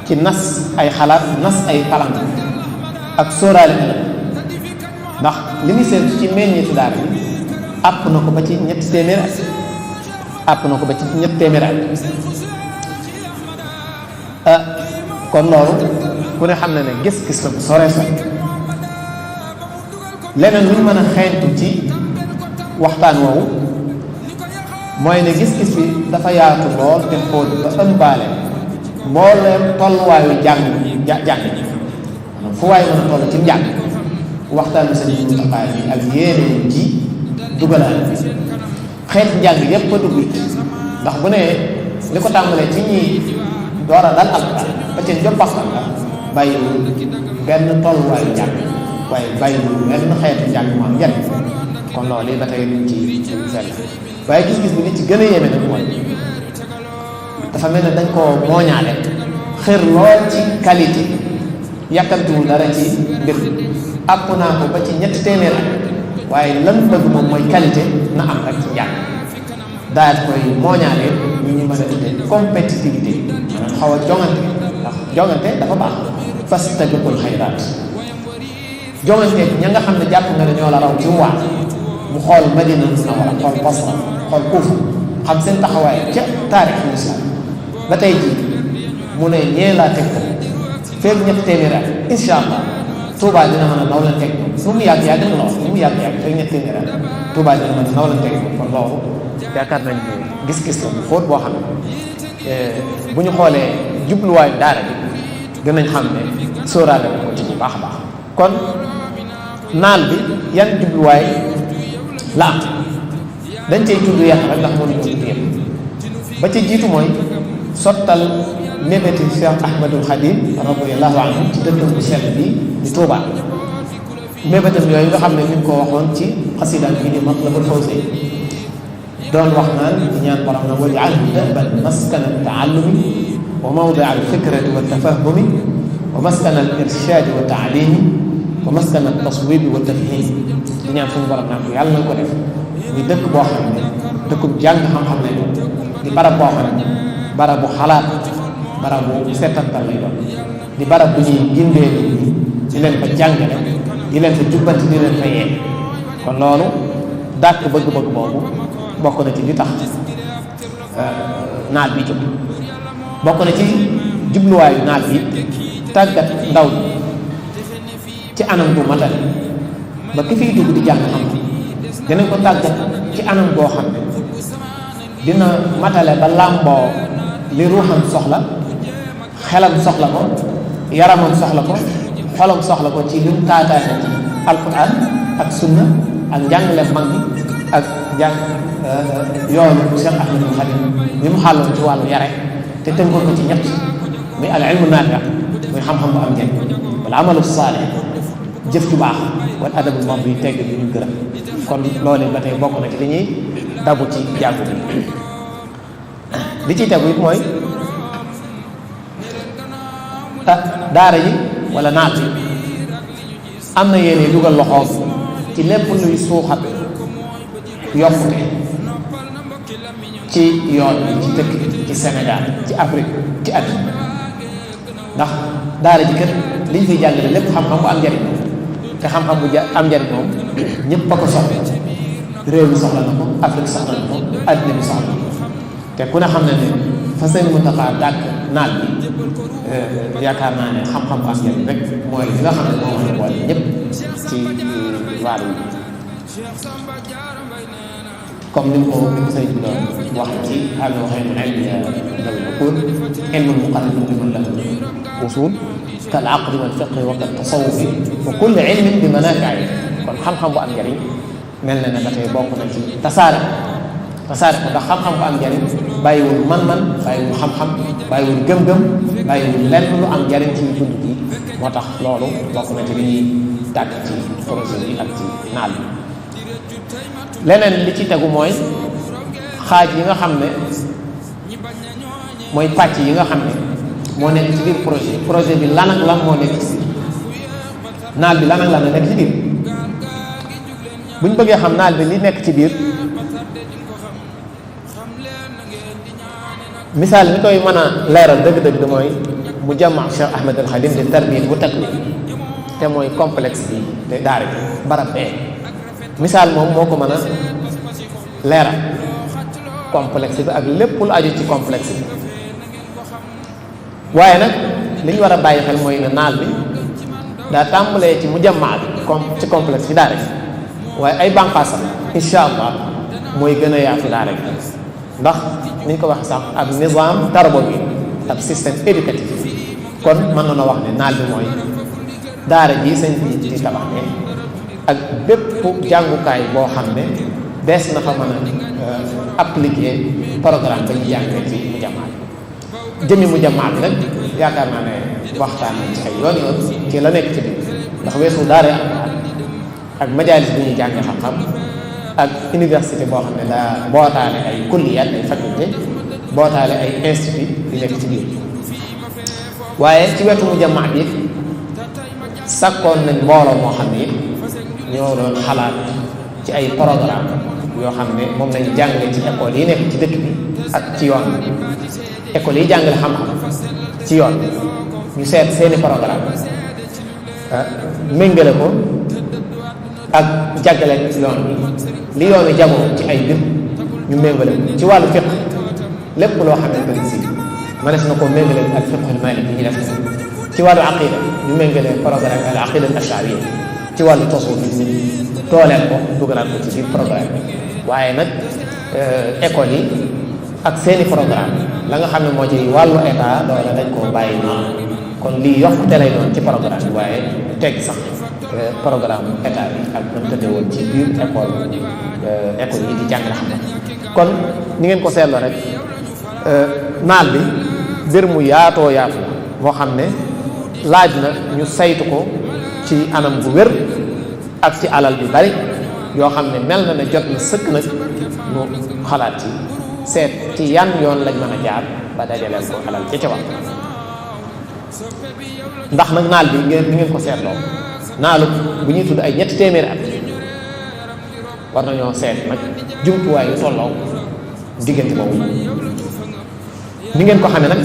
ci nas ay xalaat nas ay palant ak sóoraale ndax li muy seetlu ci meññeetu daara bi àpp na ko ba ci 300 at kon loolu ku ne xam na ne gis-gis la bu soree sori leneen lu ñu mën a xeeñtu ci waxtaan woowu mooy ne gis-gis bi dafa yaatu lool te xóot ba ëmbaale mbooleem tolluwaayu jàng fu waay mën a toll ci njàng waxtaan bi sëñ Mountakha bi ak yéene ji dugalaale bi xeet njàng yépp a dugg ndax bu ne li ko tàmbalee ci ñi door a dal alquran ba ca njobbaxtan la bàyyiwul benn tolluwaayu njàng waaye bàyyiwul benn xeetu njàng mu am njariñ kon loolu yi ba tey luñ ci fekk waaye gis-gis bi li ci gën a yéeme nag mooy dafa mel ne dañ koo mooñaale xër lool ci qualité yàkkamtiwul dara ci mbir àpp naa ko ba ci 300 at waaye lan bëgg moom mooy qualité na am rek ci njàng daal koy mooñaale ñu mën a tuddee compétitivité maanaam xaw a jongante dafa baax fastabiqul xayraat jongante ña nga xam ne jàpp nga ne ñoo la raw ci waat mu xool Madina Munawwara xool Basra xool Kuufa xam seen taxawaay ca taarixu islam ba tey jii mu ne ñee laa teg feeg ñetti téeméeri at incha allah Touba dina mën a nawlanteeg moom lu mu yàgg-yàgg na lool lu mu yàgg-yàgg feeg ñetti téeméeri at Touba dina mën a nawlanteeg moom kon loolu yaakaar nañ ne gis-gis la bu xóot boo xam ne bu ñu xoolee jubluwaayu daara bi dinañ xam ne sóoraale ko ci bu baax a baax kon naal bi yan jubluwaay la am dañ cey tudd yàq rek ndax mënuñu tudd yëpp ba ci jiitu mooy sottal mébéti Cheikh Ahmadul Khadim radiyallahu anhu ci dëkkam bu sell bi di Touba mébétam yooyu nga xam ne ñu ngi ko waxoon ci xasidaam bi di Matlabul Fawzayni doon wax naan di ñaan borom na waj'alhu da'ban maskana taallumi wa mawdia alfikrati wa tafahumi wa maskana al irshadi wa taalimi wa maskana taswibi wa tafhim di ñaan suñu borom naan ko yàlla na ko def ñu dëkk boo xam ne dëkkub jàng xam-xam lay doon di barab boo xam ne barabu xalaat barabu settantal lay doon di barab bu ñuy gindee nit ñi di leen fa jàngale di leen fa jubbanti di leen fa yee kon loolu dàkk bëgg-bëgg boobu bokk na ci li tax naal bi jóg bokk na ci jubluwaayu naal bi tàggat ndaw ñi ci anam bu matale ba ki fiy dugg di jàng xam-xam dinañ ko tàggat ci anam boo xam ne dina matale ba làmboo li ruuxam soxla xelam soxla ko yaramam soxla ko xolam soxla ko ci lim taataane ci alquran ak sunna ak njàngale mag ñi ak jàng yoonu Cheikh Ahmadul Khadim bi mu xàlloon ci wàllu yare te tënkoon ko ci ñett muy al ilmu naafi muy xam-xam bu am njëriñ wala amalu saalih jëf ju baax wala adabu moom bi tegg bi ñu gërëm kon loolu ba tey bokk na ci li ñuy dabu ci jàngu bi li ciy tegu it mooy daara yi wala naat bi am na yéene dugal loxoom ci lépp luy suuxat yokkute ci yoon bi ci dëkk ci Sénégal ci Afrique ci àddina ndax daara ji kër liñ fiy jàngale lépp xam-xam bu am njariñ te xam-xam bu am njariñ moom ñëpp a ko soxla réew mi soxla na ko Afrique soxla na ko àddina bi soxla na ko te ku ne xam ne ne fa seen Muntaxa dàkk naal bi yaakaar naa ne xam-xam bu am njariñ rek mooy li nga xam ne moo mën a boole ñëpp ci wàllu comme ni mu ko sëriñ bi doon wax ci àll waxee mu ilmi dawil uqul ilmul muqarrab liman lahu usul kal aqdi wal fiqhi wa kat tasawufi wa kulli ilmin bi manaafi'i kon xam-xam bu am njariñ mel na ne ba tey bokk na ci tasaare ko ndax xam-xam bu am njariñ bàyyiwul man-man bàyyiwul xam-xam bàyyiwul gëm-gëm bàyyiwul lenn lu am njariñ ci dund gi moo tax loolu bokk na ci li ñuy tàgg ci projet bi ak ci naal bi leneen li ci tegu mooy xaaj yi nga xam ne mooy pàcc yi nga xam ne moo nekk ci biir projet bi lan ak lan moo nekk ci biir naal bi lan ak lan la nekk ci biir bu ñu bëggee xam naal bi li nekk ci biir misaal mi koy mën a leeral dëgg-dëgg mooy mu jamaa Cheikh Ahmed al Khadim di tarbiya bu takwin te mooy complexe bi te daara bi barab bee misaal moom moo ko mën a leeral complexe bi ak lépp lu aju ci complexe bi waaye nag li ñu war a bàyyi xel mooy ne naal bi daa tàmbalee ci mu jamaa bi ci complexe bi daara bi waaye ay bànqaasam incha allah mooy gën a yaatu daara bi ndax ni ñu ko waxee sax ab nizaam tarbawi ab système éducatif kon mën na wax ne naal bi mooy daara ji sëñ bi di tabax ne ak bépp jàngukaay boo xam ne dees na fa mën a appliquer programme ba ñu jàngee ci mu jamaat jëmi mu jamaat nag yaakaar naa ne waxtaan nañ ci ay yoon ci la nekk ci biir ndax weesu daara ak majalis bu ñuy jàngee xam-xam ak université boo xam ne daa bootaale ay kulliyat ay faculté bootaale ay institut yu nekk ci biir waaye ci wetu mu jamaat bi sakkoon nañ mbooloo moo xam ne it ñoo doon xalaat ci ay programme yoo xam ne moom lañ jàngale ci école yi nekk ci dëkk bi ak ci yoon école yi jàngale xam-xam ci yoon ñu seet seeni programme méngale ko ak jàggale yoon bi li yoonu jamono ci ay mbir ñu méngale ko ci wàllu fiqh lépp loo xamante ne si mënees na ko méngale ak fiqhul maliki yi ñu def ci wàllu aqida ñu méngalee programme al aqida al ashariya ci wàllu tasawuf ñu dooleel ko dugalaat ko ci biir programme waaye nag école yi ak seeni programme la nga xam ne moo ci wàllu état loola dañ koo bàyyi noonu kon lii yokkute lay doon ci programme bi waaye teg sax programme état bi ak nam tëdde woon ci biir école yi di jàngale xam-xam kon ni ngeen ko seetloo rek naal bi mbir mu yaatoo yaatu la moo xam ne laaj na ñu saytu ko ci anam bu wér ak ci alal bi bari yoo xam ne mel na ne jot na sëkk nag ñu xalaat ci seet ci yan yoon lañ mën a jaar ba dajaleel ko alal ci ca wax ndax nag naal bi ngeen ko seetloo naalu bu ñuy tudd ay 300 at war nañoo seet nag jumtuwaay yu tolloo diggante boobu ni ngeen ko xamee nag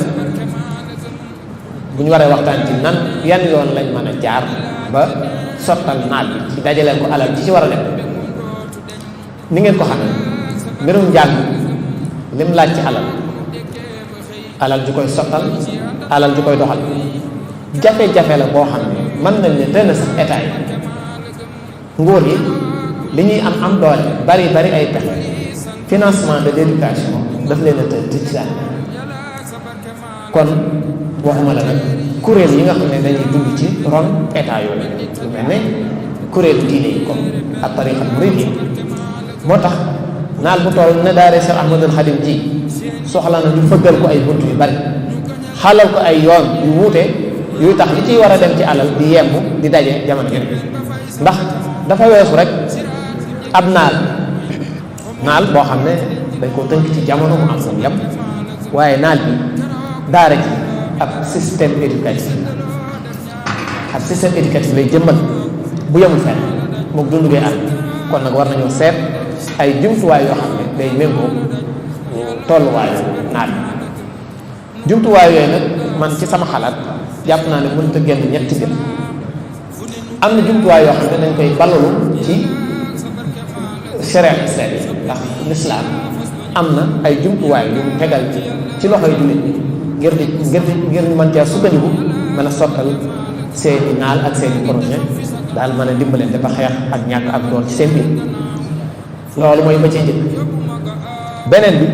bu ñu waree waxtaan ci nan yan yoon lañ mën a jaar ba sottal naal bi ci dajaleel ko alal ci war a dem ni ngeen ko xamee mbirum njàng lim laaj ci alal ju koy sottal alal ju koy doxal jafe-jafe la boo xam ne mën nañ ne tënn sax état yi nguur yi li ñuy am doole bari ay pexe financement de l'éducation daf leen a tëj ci daal kon waxuma la nag kuréel yi nga xam ne dañuy dund ci ron état yooyu lu mel ne kuréelu diine yi comme ak tariqa muridiyya moo tax naal bu toll ne daare Cheikh Ahmadul Khadim ji soxla na ñu fëggal ko ay bunt yu bari xalal ko ay yoon yu wuute yuy tax li ciy war a dem ci alal di yemb di daje jamono jën ndax dafa weesu rek ab naal boo xam ne dañ koo tënk ci jamono mu am moom yem waaye naal bi daara ji ab système éducatif lay jëmmal bu yemul fenn moom dundu bee àll kon nag war nañoo seet ay jumtuwaay yoo xam ne day méngoo tolluwaayu naal bi jumtuwaay yooyu nag man ci sama xalaat jàpp naa ne mënut a génn ñetti mbir am na jumtuwaay yoo xam ne dañ koy ballalu ci sharia islami ndax lislaam am na ay jumtuwaay yu mu tegal ci loxoy jullit ngir mën caa sukkandiku mën a sottal seeni naal ak seeni projet daal mën a dimbalante ba xeex ak ñàkk ak doon ci seen biir loolu mooy ba ci njëkk beneen bi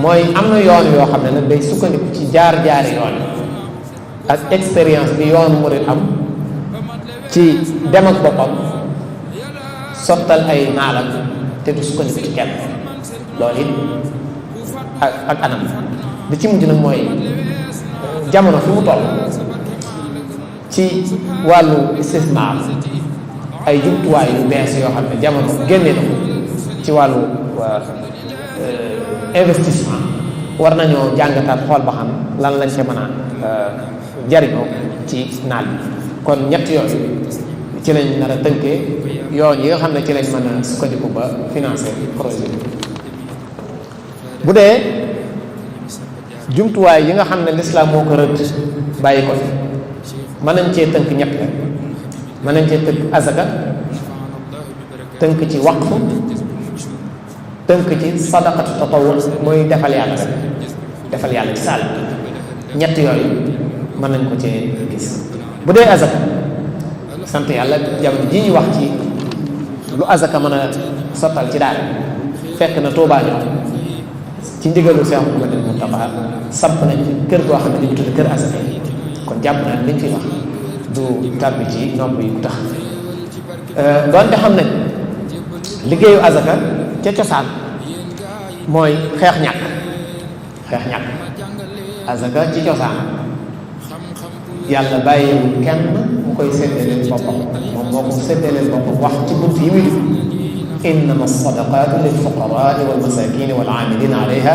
mooy am na yoon yoo xam ne nag day sukkandiku ci jaar-jaari yoon ak expérience bi yoonu murid am ci dem ak boppam sottal ay naalam te du sukkandiku ci kenn loolu it ak anam bi ci mujj nag mooy jamono fi mu toll ci wàllu istismar ay jumtuwaay yu bees yoo xam ne jamono génnee na ko ci wàllu investissement war nañoo jàngataat xool ba xam lan lañ ca mën a jariñoo ci naal bi kon ñett yooyu ci lañ nar a tënkee yoon yi nga xam ne ci lañ mën a sukkandiku ba financer projet bi bu dee jumtuwaay yi nga xam ne lislaam moo ko rëdd bàyyi ko mën nañ cee tënk ñett la mën nañ cee tënk azaka tënk ci waqf tënk ci sadaqatu tatawwu mooy defal yàlla ci saal ñett yooyu mën nañ ko cee gis bu dee azaka sant yàlla jamono ji ñu wax ci lu azaka mën a sottal ci daal fekk na Tuubaa ñoom ci ndigalu Seex Muhammadul Muntaxa samp nañ ci kër goo xam ne dañu tudd kër azaka kon jàpp naa liñ fi wax du tàbbi ci nopp yi ku tax doonte xam nañ liggéeyu azaka ca cosaan mooy xeex ñàkk azaka ci cosaan yàlla bàyyiwul kenn mu koy séddaleel boppam moom moo ko séddaleel boppam wax ci bunt yi muy dugg innama sadaqatu lil fuqaraa wal masakin wal amilina alayha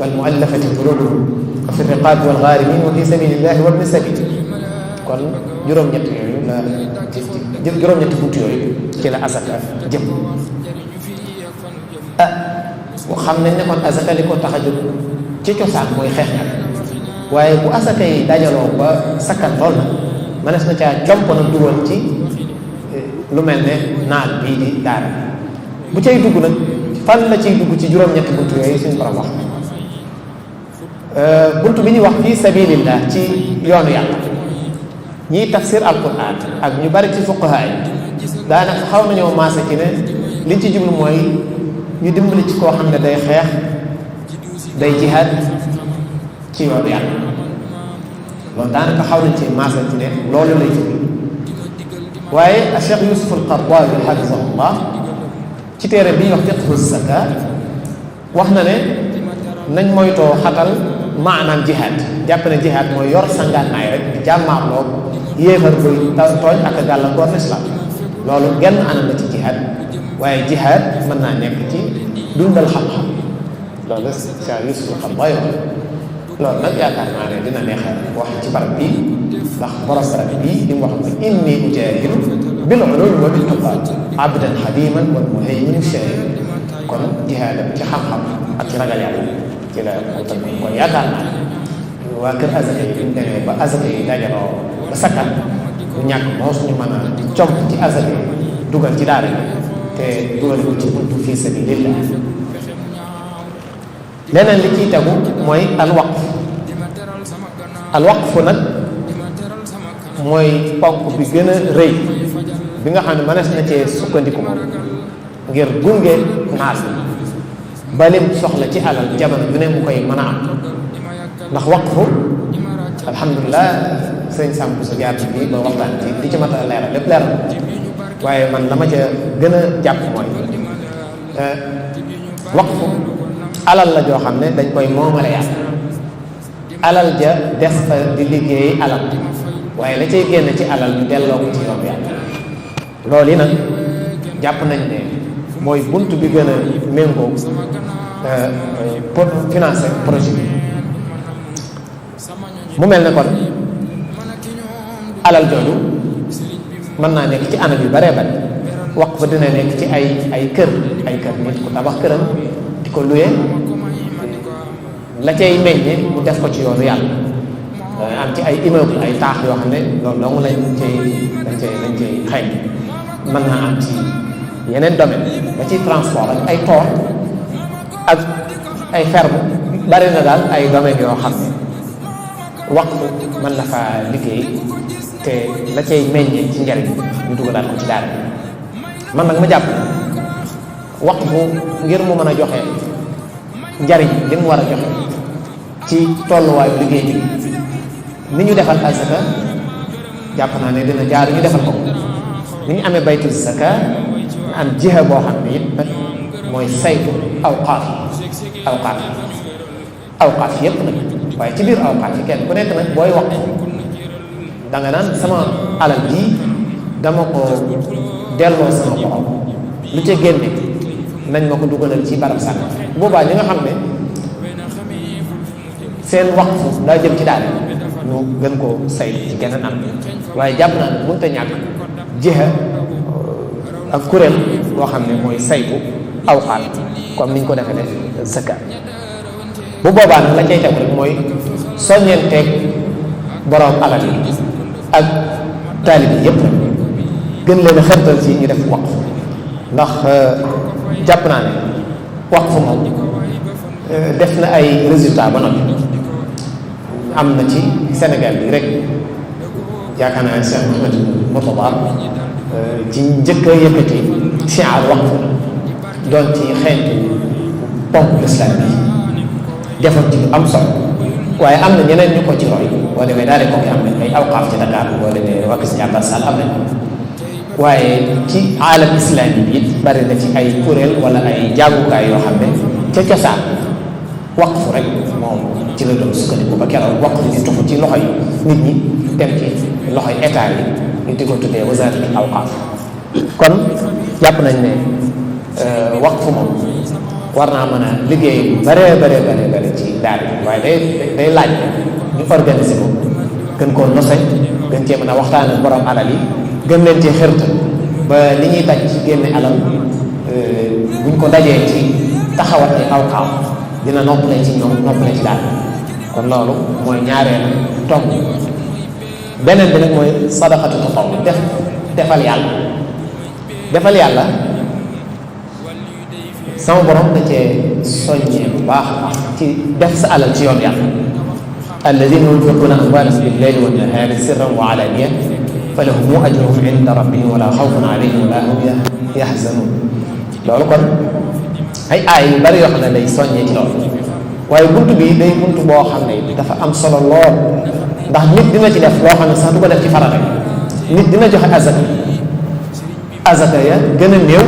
wal muallafati qulubuhum wa fi riqaab wal ghaarimin wa fi sabilillahi wa ibni sabil kon juróom-ñett yooyu la juróom-ñetti bunt yooyu ci la azaka jëm xam nañ ne kon azaka li ko tax a jóg ci cosaan mooy xeex nag waaye bu asaka yi dajaloo ba sakkan lool na mënees na caa comp nag dugal ci lu mel ne naal bii di daara bu cay dugg nag fan la ciy dugg ci juróom-ñetti bunt yooyu suñu borom wax bunt bi ñuy wax fii sabilillah ci yoonu yàlla ñiy tafsir alquran ak ñu bari ci fuqaha yi daanaka xaw nañoo maase ci ne liñ ci jublu mooy ñu dimbali ci koo xam ne day xeex day jihaad ci yoonu yàlla loolu daanaka xaw nañ ci maase ci ne loolu lay jublu waaye Cheikh Yusuf al-Qaradawi hafizahullah ci téere bi ñuy wax fiqhu zakaat wax na ne nañ moytoo xatal maanaam jihaad jàpp ne jihaad mooy yor sa ngànnaay rek di jàmmaarloo yéefar buy tooñ ak gàllankoor l'islam loolu genn anam la ci jihaad waaye jihaad mën naa nekk ci dundal xam-xam loolu Cheikh Yusuf al-Qaradawi loolu nag yaakaar naa ne dina neex wax ci barab bii ndax borom barab bii li mu wax mooy inni ujaahidu bil ulumi wa bil tuqaa abdan xadiman wal muhaymin shahid kon jihaadam ci xam-xam ak ci ragal yàlla ci la tënk kon yaakaar naa waa kër azaka yi bu ñu demee ba azaka yi dajaloo ba sakkan bu ñàkk moo suñu mën a comp ci azaka yi dugal ci daara te dugal ko ci buntu fii sabilillah leneen li ciy tegu mooy alwaqf nag mooy ponk bi gën a rëy bi nga xam ne mënees na cee sukkandiku moom ngir gunge naas ba lim soxla ci alal jamono ju ne mu koy mën a am ndax waqfu alhamdulilah sëñ Samb sa jaar ci bii ba waxtaan ci li ci mat a leeral lépp leeral waaye man dama ca gën a jàpp mooy waqfu alal la joo xam ne dañ koy moomale yàlla alal ja des fa di liggéey alal waaye la cay génn ci alal ñu delloo ko ci yoon yàlla loolu yi nag jàpp nañ ne mooy bunt bi gën a méngoo pour financer projet bi mu mel ne kon alal jooju mën naa nekk ci anam yu baree bari waqf dina nekk ci ay kër nit ku tabax këram di ko luye la cay meññe mu def ko ci yoonu yàlla am ci ay immeuble ay taax yoo xam ne loolu dong lañ cay xëy mën naa am ci yeneen domaine ba ci transport ak ay tool ak ay ferme bari na daal ay domaines yoo xam ne waqf mën na faa liggéey te la cay meññee ci njariñ ñu dugalaat ko ci daara man nag ma jàpp waqf ngir mu mën a joxe njariñ li mu war a joxe ci tolluwaayu liggéey bi ni ñu defal azaka jàpp naa ne dina jaar ñu defal ko ni ñu amee baytul zaka am jiha boo xam ne it nag mooy saytu awqaaf yépp nag waaye ci biir awqaaf yi kenn ku nekk nag booy wax da nga naan sama alal ji dama ko delloo sama borom lu ca génne nañ ma ko dugalal ci barab sànq boobaa ñi nga xam ne seen waqfu daa jëm ci daal ñu gën koo say ci geneen am waaye jàpp naa ne mënut a ñàkk jiha ak kuréel boo xam ne mooy saytu awqaat comme niñ ko defee ne zakat bu boobaa nag la cay tegu rek mooy soññeenteeg borom alal yi ak taalib yi yëpp gën leen a xërtal ci ñu def waqf ndax jàpp naa ne waqf moom def na ay résultat ba noppi am na ci Sénégal bi rek yaakaar naa ne Cheikh Mouhamed Mourtada ci njëkk a yëkkati siyaar waqf doon ci xeetu ponk l'islam bi defoon ci lu am solo waaye am na ñeneen ñu ko ci roy boo demee daal di ko am nañ ay awqaaf ci Dakar boo demee wakis jàppal sal am nañ waaye ci aalam islami bi it bari na ci ay kuréel wala ay jàngukaay yoo xam ne ca cosaan waqf rek moom ci la doon sukkandiku ba keroog waqf di tuxu ci loxoy nit ñi dem ci loxoy état yi ñu di ko tuddee wasaaratul awqaaf kon jàpp nañ ne waqf moom war naa mën a liggéey bare ci daara waaye day laaj ñu organiser ko gën koo nose gën cee mën a waxtaan ak borom alal yi gën leen cee xërta ba li ñuy daj ci génne alal buñ ko dajee ci taxawat ay awqaaf dina noppale ci ñoom noppale ci daara kon loolu mooy ñaareelu tomb beneen bi nag mooy sadaqatu tatawwu defal yàlla sama borom da cee soññee bu baax ci def sa alal ci yoon yàlla alladina yunfiquna amwalahum billayli wannahaari sirran wa alaniya falahum ajruhum inda rabbihim wala xawfun alayhim wala hum yaxzanun. loolu kon ay aay yu bari yoo xam ne day soññee ci loolu. waaye bunt bi day bunt boo xam ne dafa am solo lool, ndax nit dina ci def loo xam ne sax du ko def ci farata. nit dina joxe azaka ya gën a néew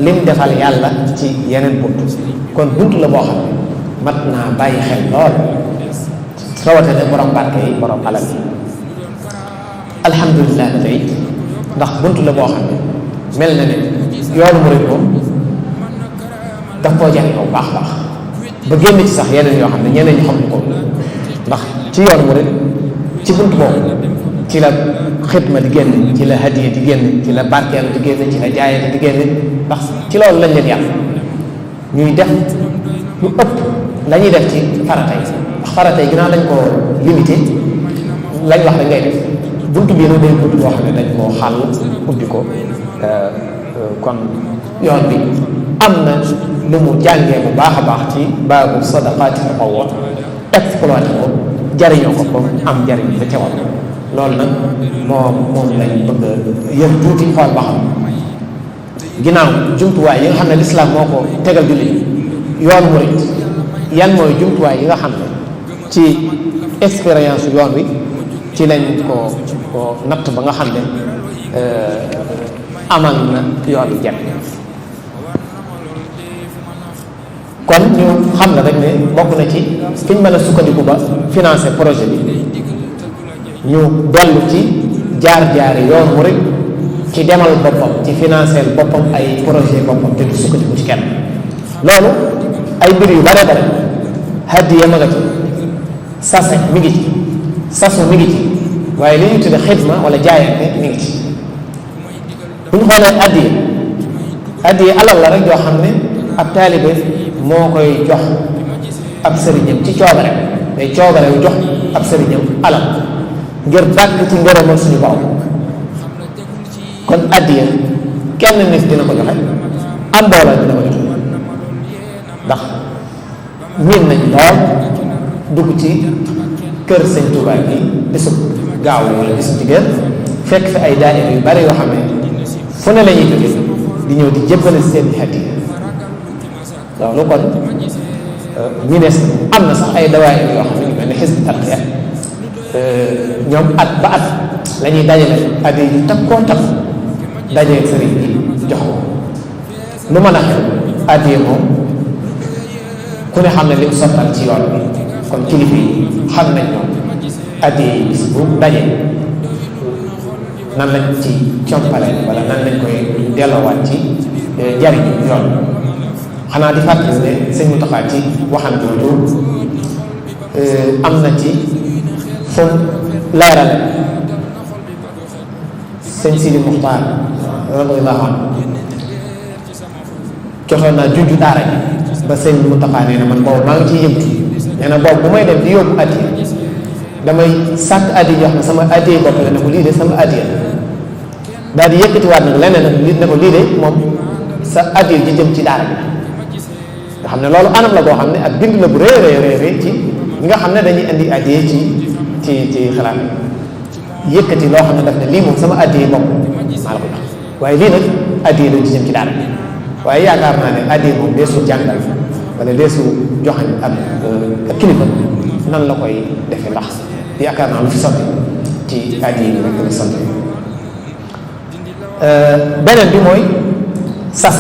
lim defal yàlla ci yeneen bunt. kon bunt la boo xam ne mat naa bàyyi xel lool, rawatina borom barke yi borom alal yi. alhamdulilah dafay ndax bunt la boo xam ne mel na ne yoonu murid moom daf koo jariñoo bu baax baax ba génn ci sax yeneen yoo xam ne ñeneen ñu xam ko, ndax ci yoonu murid ci bunt boobu ci la xidma di génn, ci la hadiya di génn, ci la barkeel di génn, ci la jaayante di génn, ndax ci loolu lañ leen yàq ñuy def lu ëpp la ñuy def ci farata yi. ndax farata yi ginnaaw dañ koo limité lañ wax dañ ngay def. buntu bii nag day buntu boo xam ne dañ koo xàll ubbi ko, kon yoon bi am na lu mu jàngee bu baax a baax ci baabu sadaqaati tatawwu exploité ko jariñoo ko am jariñ ba teewal loolu nag moom lañ bëgg a yër tuuti xool ba xam ginnaaw jumtuwaay yi nga xam ne lislaam moo ko tegal jullit yoon murit yan mooy jumtuwaay yi nga xam ne ci expérience yoon wi ci lañ ko natt ba nga xam ne amal na yoon wi jëm. kon ñu xam na rek ne bokk na ci fi ñu mën a sukkandiku ba financer projet bi ñu dellu ci jaar-jaari yoon murit ci demal boppam, ci financer boppam ay projet boppam te du sukkandiku ci kenn. loolu ay mbir yu bare bare hadiya ma nga ci, sase mi ngi ci, sasu mi ngi ci, waaye li ñu tudde xidma wala jaayante mi ngi ci. bu ñu xoolee addiya alal la rek joo xam ne ab taalibe moo koy jox ab sëriñam ci coobare, day coobare wu jox ab sëriñam alal ngir dàkk ci ngërëmal suñu borom. kon addiya kenn nit dina ko joxe, am mbooloo dina ko joxe, ndax miin nañ lool dugg ci kër sëñ Tuubaa bi bisub gaaw wala bisub jigéen fekk fi ay daayira yu bari yoo xam ne fu ne la ñuy jóge di ñëw di jébbale seen hadiya. loolu kon minees am na sax ay dawaayir yoo xam ne ñu mel ne Hizbut Tarqiyyah ñoom at ba at la ñuy dajale hadiya yu takkoo takk dajee sëriñ bi jox ko. lu mën a xew hadiya moom ku ne xam ne li mu sottal ci yoon bi, kon kilifa yi xam nañ ñoom hadiya yi bis bu daje nan lañ ci compale wala nan lañ koy delloowaat ci jariñu yoon. xanaa di fàttali ne sëñ Mountakha ci waxam jooju am na ci fu mu leerale sëñ Sidi Muxtaar radiyallaahu anhu joxoon naa junju daara ji ba sëñ Mountakha nee na man boobu maa ngi ciy yëngu nee na boobu bu may dem di yóbbu addiya damay sàkk addiya yoo xam ne sama addiya bopp la ne ko lii de sama addiya daal di yëkkatiwaat nag leneen nag nit ne ko lii de moom sa addiya ji jëm ci daara bi. nga xam ne loolu anam la boo xam ne ak bind la bu rëy ci ñi nga xam ne dañuy indi addiya ci xalaat yëkkati loo xam ne daf ne lii moom sama addiya bopp maa la ko jox waaye lii nag addiya lañ ci jëm ci daara bi. waaye yaakaar naa ne addiya moom deesu jàngal wala deesu joxañ ak kilifa nan la koy defe, ndax yaakaar naa lu fi sotti ci addiya yi rek la sotti. beneen bi mooy sas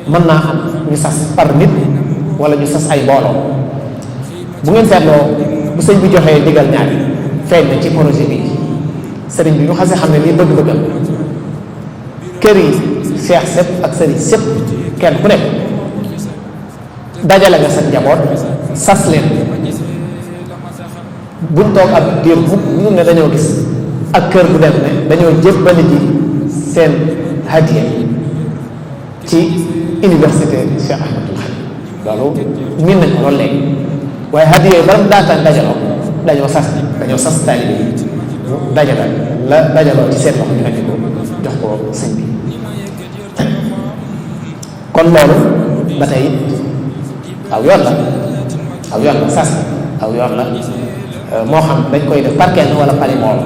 mën naa am ñu sas par nit wala ñu sas ay mbooloo. bu ngeen seetloo bu sëñ bi joxee digal ñaari feeñ na ci projet bi sëriñ bi ñu xasee xam ne lii bëgg-bëggal kër yi seex sëpp ak sëriñ sëpp kenn ku nekk dajale nga sa njaboot sas leen buñ toog ab diir bu ne dañoo gis ak kër bu dem ne dañoo jébbali ji seen hadiya ci université Cheikh Ahmadul Khadim. loolu miin nañ ko loolu léegi waaye hadiya yi bala mu daataan dañoo sas taalibe yi dajaloo ci seen loxo ñu andi ko jox ko sëñ bi. kon loolu ba tey aw yoon la aw yoon la sas aw yoon la moo xam dañ koy def par kenn wala pari mool.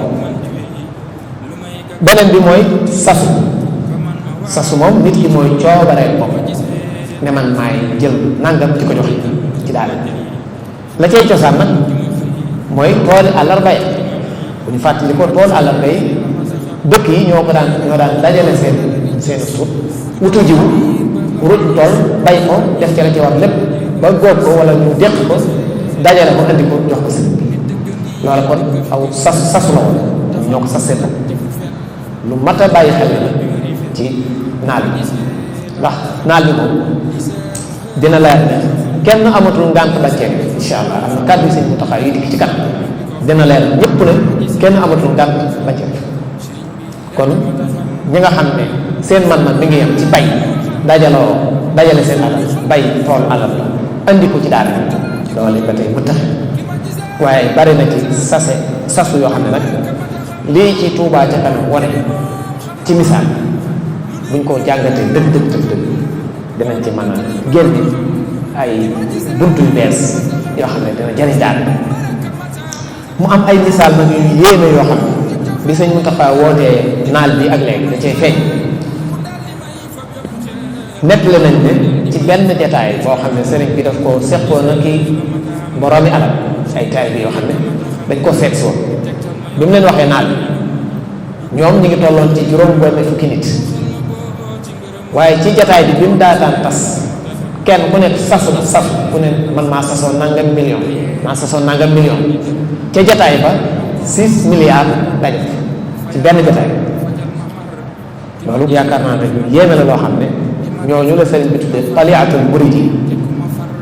beneen bi mooy sasu moom nit ki mooy coobaree bopp ne man maay jël nangam di ko joxe ci daal la cay cosaan nag mooy tooli àllarba yi bu ñu fàttali ko toolu àllarba yi dëkk yi ñoo daan dajale seen suuf wutu jiwu ruuj tool bay ko def ci la ci war lépp ba góob ko wala ñu déq ko dajale ko andi ko jox ko si loolu kon aw sasu la woon ñoo ko sas seen lu mat a bàyyi xel la ci naal bi ndax naal bi moom dina leer ne kenn amatul ngànt baccee incha allah am na kàddu sëñ bu taxaw yi dikk ci kanam dina leer ñëpp ne kenn amatul ngànt baccee kon ñi nga xam ne seen man-man mi ngi yem ci bay dajale seen alal bay tool alal la andi ko ci daara loolu ba tey mu tax waaye bari na ci sasu yoo xam ne nag lii ci Tuubaa ca kanam wane ci misaal buñ ko jàngatee dëgg dinañ ci mën a génne ay buntu yu bees yoo xam ne dina jëriñ daal mu am ay misaal nag yu yéeme yoo xam ne bi sëñ Mountakha wootee naal bi ak léegi da cay feeñ nettali nañ ne ci benn jataay boo xam ne sëriñ bi daf ko seqoon na kii boroomi alal ay taay bi yoo xam ne dañ ko seet si woon bi mu leen waxee naal bi ñoom ñu ngi tolloon ci juróom benn fukki nit waaye ci jataay bi mu daataan tas kenn ku nekk sasu ku ne man maa sasoo nangam million ca jataay ba 6 milliards la def ci benn jataay loolu yaakaar naa ne yéeme la loo xam ne ñooñu la sëriñ bi tuddee taliatul muridi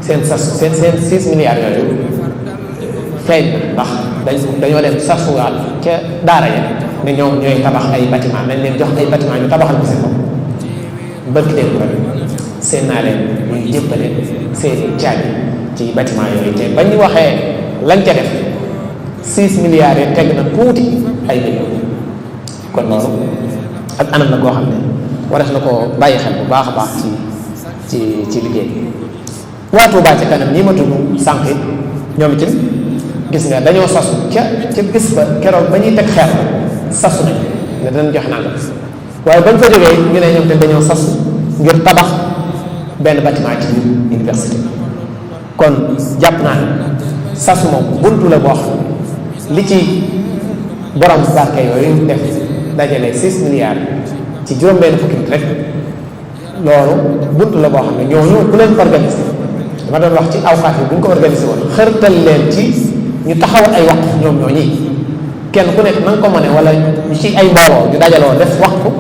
seen 6 milliards yooyu feeñ ndax dañoo dem sasuwaat ca daara ya ne ñoom ñooy tabax ay bâtiment nañ leen jox ay bâtiment ñu tabaxal ko seen bopp bërki dégg rek seen naa leen ñuy jébbale seeni caabi ci bâtiment yooyu te ba ñu waxee lañ ca def 6 milliards yi teg na tuuti ay millions kon loolu ak anam la koo xam ne warees na ko bàyyi xel bu baax a baax ci liggéey waa Tuubaa ca kanam ñi ma tudd sànq ñoom itam gis nga dañoo sasu ca bis ba keroog ba ñuy teg xeer sasu nañ ne danañ jox nangam waaye bañ fa jógee ñu ne ñoom te dañoo sasu ngir tabax benn bâtiment ci université kon jàpp naa ne sasu moom buntu la boo xam li ci borom barke yooyu def dajale 6 milliards ci juróom-benn fukki nit rek loolu buntu la boo xam ne ñooñu ku leen organisé dama doon wax ci awqaat yi bu ñu ko organisé woon xërtal leen ci ñu taxawal ay waxtu ñoom ñooñi kenn ku nekk na nga ko mëne wala ñu ci ay mbooloo ñu dajaloo def waxtu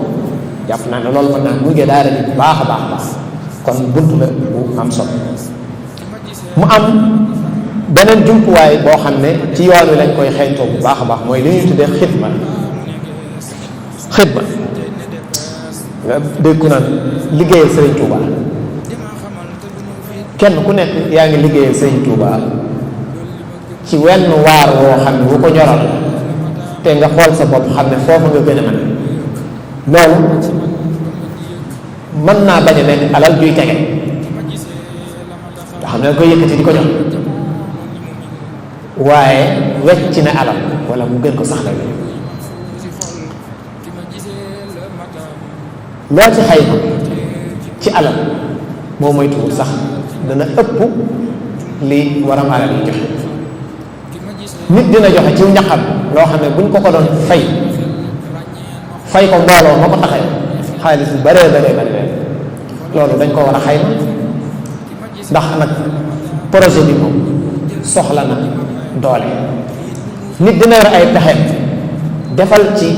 jàpp naa ne loolu mën naa mujjee daara ji bu baax a baax kon buntu la bu am solo mu am beneen jumtuwaay boo xam ne ci yoon wi lañ koy xeeñtoo bu baax a baax mooy li ñuy tuddee xidma nga dégg ku naan liggéeyal Sëriñ Tuuba kenn ku nekk yaa ngi liggéeyal Sëriñ Tuuba ci wenn waar woo xam ne wu ko ñoral te nga xool sa bopp xam ne foofu nga gën a mën loolu mën naa bañ a nekk alal juy tege nga xam ne nga koy yëkkati di ko jox waaye wecc na alal wala mu gën ko sax la loo ci xayma ci alal boo moytuwul sax dana ëpp li waram alal yi joxe nit dina joxe ci ñaqam loo xam ne buñ ko doon fay ko mbooloo ma ko taxee xaalis bu bëree loolu dañ ko war a xayma ndax nag projet bi moom soxla na doole nit dina yor ay pexe defal ci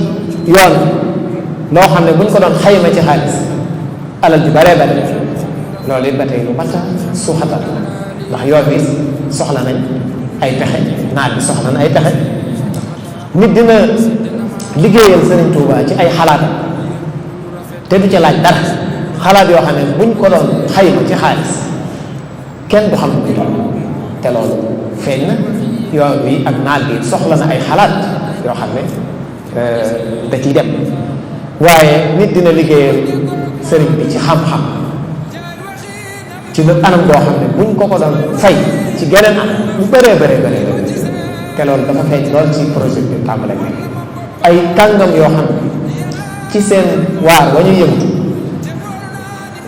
yoon loo xam ne buñ ko doon xayma ci xaalis alal ju bëree loolu it ba tey lu mat a suuxatal ndax yoon bi soxla nañ ay pexe naat bi soxla na ay pexe nit dina liggéeyal Sëriñ Tuuba ci ay xalaat te du ca laaj dara xalaat yoo xam ne buñ ko doon xayma ci xaalis kenn du xam lu muy doon te loolu feeñ na yoon bi ak naat bi soxla na ay xalaat yoo xam ne da ciy dem waaye nit dina liggéeyal sëriñ bi ci xam-xam ci lu anam boo xam ne buñ ko doon fay ci geneen am bu bëree te loolu dafa feeñ lool ci projet bi tàmbale nekk ay kàngam yoo xam ne ci seen waar wa ñu yëngatu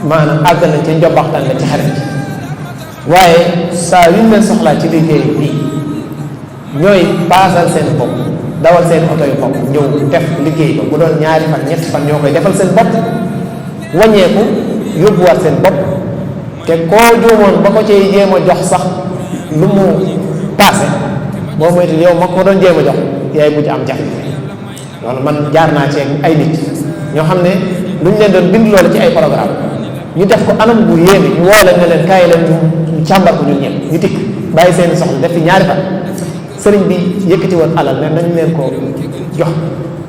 maanaam àgg nañ ca njobbaxtan la ci xarit waaye saa yu ñu leen soxlaa ci liggéey bii ñooy paasal seen bopp dawal seen oto yu bopp ñëw def liggéey ba bu doon ñaari fan ñetti fan ñoo koy defal seen bopp wàññeeku yóbbuwaat seen bopp te koo juumoon ba ko cay jéem a jox sax lu mu paase boo moytu yow ma ko doon jéem a jox yaay mujj am jafe loolu man jaar naa ci ay nit ñoo xam ne lu ñu leen doon bind loolu ci ay programme ñu def ko anam bu yéeme ñu woo leen ne leen kaay leen ñu càmbar ko ñun ñëpp ñu tikk bàyyi seeni soxla def fi ñaari fan sëriñ bi yëkkati woon alal ne nañ leen ko jox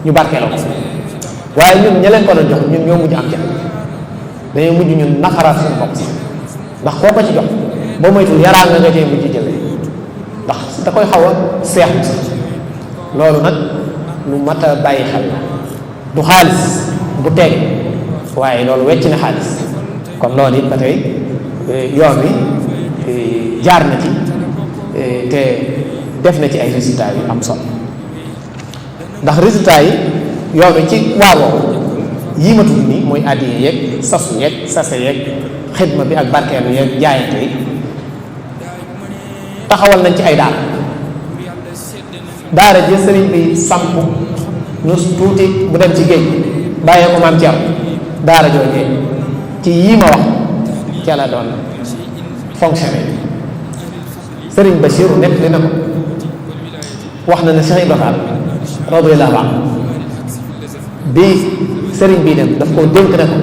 ñu barkeeloo ko waaye ñun ña leen ko doon jox ñun ñoo mujj am jafe dañoo mujj ñun nafaraat suñu bopp sax ndax koo ko ci jox boo moytul yaraa nga cee mujj jëlee ndax da koy xaw a seexlu sax loolu nag lu mat a bàyyi xel la du xaalis bu teg waaye loolu wecc na xaalis kon loolu it ba tey yoon wi jaar na ci te def na ci ay résultats yu am solo ndax résultats yi yoon wi ci waar woowu yii ma tudd nii mooy addiye yeeg sasu yeeg sase yeeg xidma bi ak barkeelu yeeg jaayante yi taxawal nañ ci ay daara ji sëriñ bi samp nu tuuti bu dem ci géej bàyyee ko maam Thierno daara joojee ci yii ma wax ca la doon fonctionné sëriñ Bachir nekk li na ko wax na ne Cheikh Ibrahima radiyallahu anhu bi sëriñ bii dem daf koo dénk ne ko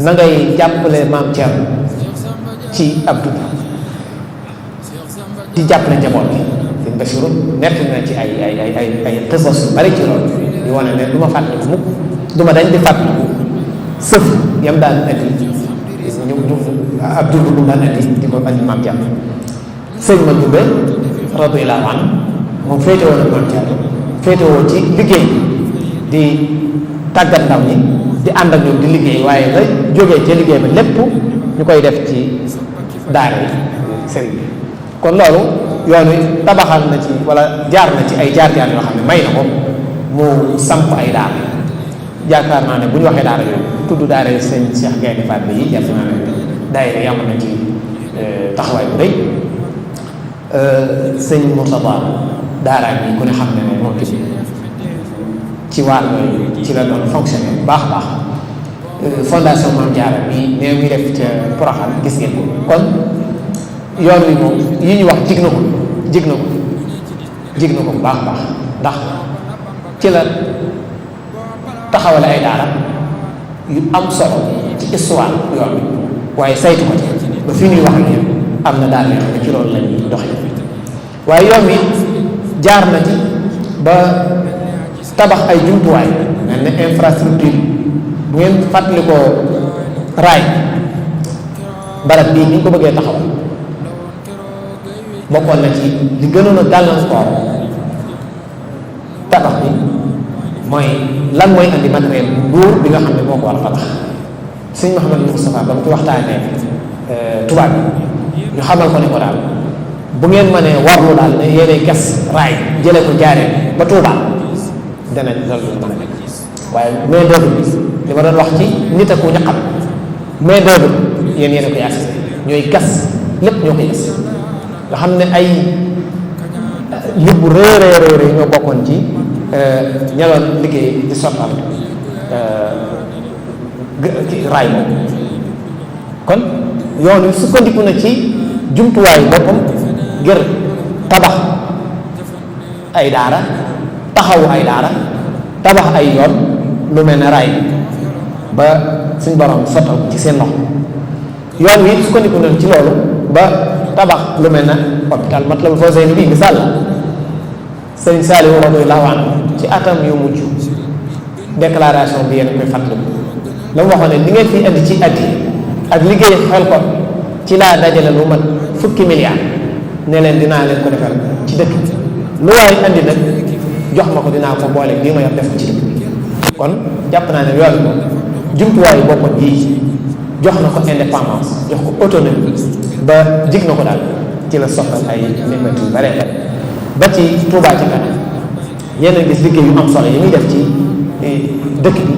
na ngay jàppale maam Thierno ci ab dund di jàppale njaboot bi sëriñ Bachir nekk na ci ay xisas yu bari ci loolu di wane ne du ma fàttaliku mukk du ma dañ di fàttaliku sëf yam daan indi ñu ab dund bu daan indi di ko andi maam Thierno sëñ ma dundee radiyallahu anhu moom féetewoo na maam Thierno féetewoo ci liggéey di tàggat ndaw ñi di ànd ak ñoom di liggéey waaye la jógee ca liggéey ba lépp ñu koy def ci daara yi sëriñ bi kon loolu yoon wi tabaxal na ci wala jaar na ci ay jaar-jaar yoo xam ne may na ko mu samp ay daara yaakaar naa ne bu ñu waxee daara yooyu tudd daara yi sëñ Cheikh Gaynde Fatma yi jàpp naa ne daayira yam na ci taxawaay bu rëy sëñ Moustapha daara bi ku ne xam ne moom ci wàll ci la doon fonctionné bu baax a baax fondation Mame Diarra bi nee muy def ca Porokhane gis ngeen ko kon yoon wi moom yi ñu wax jig na ko bu baax a baax ndax ci la taxawale ay daara yu am solo ci histoire yoon wi waaye saytu ko ci ba fi ñuy wax ak yéen am na daara yoo xam ne ci loolu la ñuy doxee waaye yoon wi jaar na ci ba tabax ay jumtuwaay mel ne infrastructure bu ngeen fàttali ko raay barab bii ni ñu ko bëggee taxawal bokkoon na ci li gënoon a gàllankoor tabax bi mooy lan mooy andi matériel buur bi nga xam ne moo ko war a tabax sëñ Mouhamadou Moustapha ba mu ci waxtaanee tubaab bi ñu xamal ko ne ko daal bu ngeen mënee warlu daal ne yéenay gas raay jëlee ko jaaree ba Touba dana loolu mën a nekk waaye main d'œuvre bi li ma doon wax ci nit ak ku ñaqam main d'œuvre yéen yéen a koy accès ñooy gas lépp ñoo koy gas nga xam ne ay lit bu réeréeréeré ñoo bokkoon ci ñaloon liggéey di sottal raay boobu kon yoon wi sukkandiku na ci jumtuwaayu boppam ngir tabax ay daara taxawu ay daara tabax ay yoon lu mel ne raay ba suñ borom sottal ci seen loxo yoon wi sukkandiku na ci loolu ba tabax lu mel ne hôpital Matlabul Fawzayni bii misaal la Sëriñ Saliou radiyallahu anhu ci atam yu mujj déclaration bi yéen koy fàttaliku la mu waxoon ne li ngeen fi indi ci addi ak liggéey xel ko ci laa dajale lu mat fukki milliards ne leen dinaa leen ko defal ci dëkk lu waay andi nag jox ma ko dinaa ko boole lii ma yor def ko ci dëkk kon jàpp naa ne yoon moom jumtuwaayu boppam yii jox na ko indépendance jox ko autonomie ba jig na ko daal ci la soxal ay mémati yu bare ba ci Touba ci kanam yéen a gis liggéey yu am solo yi muy def ci dëkk bi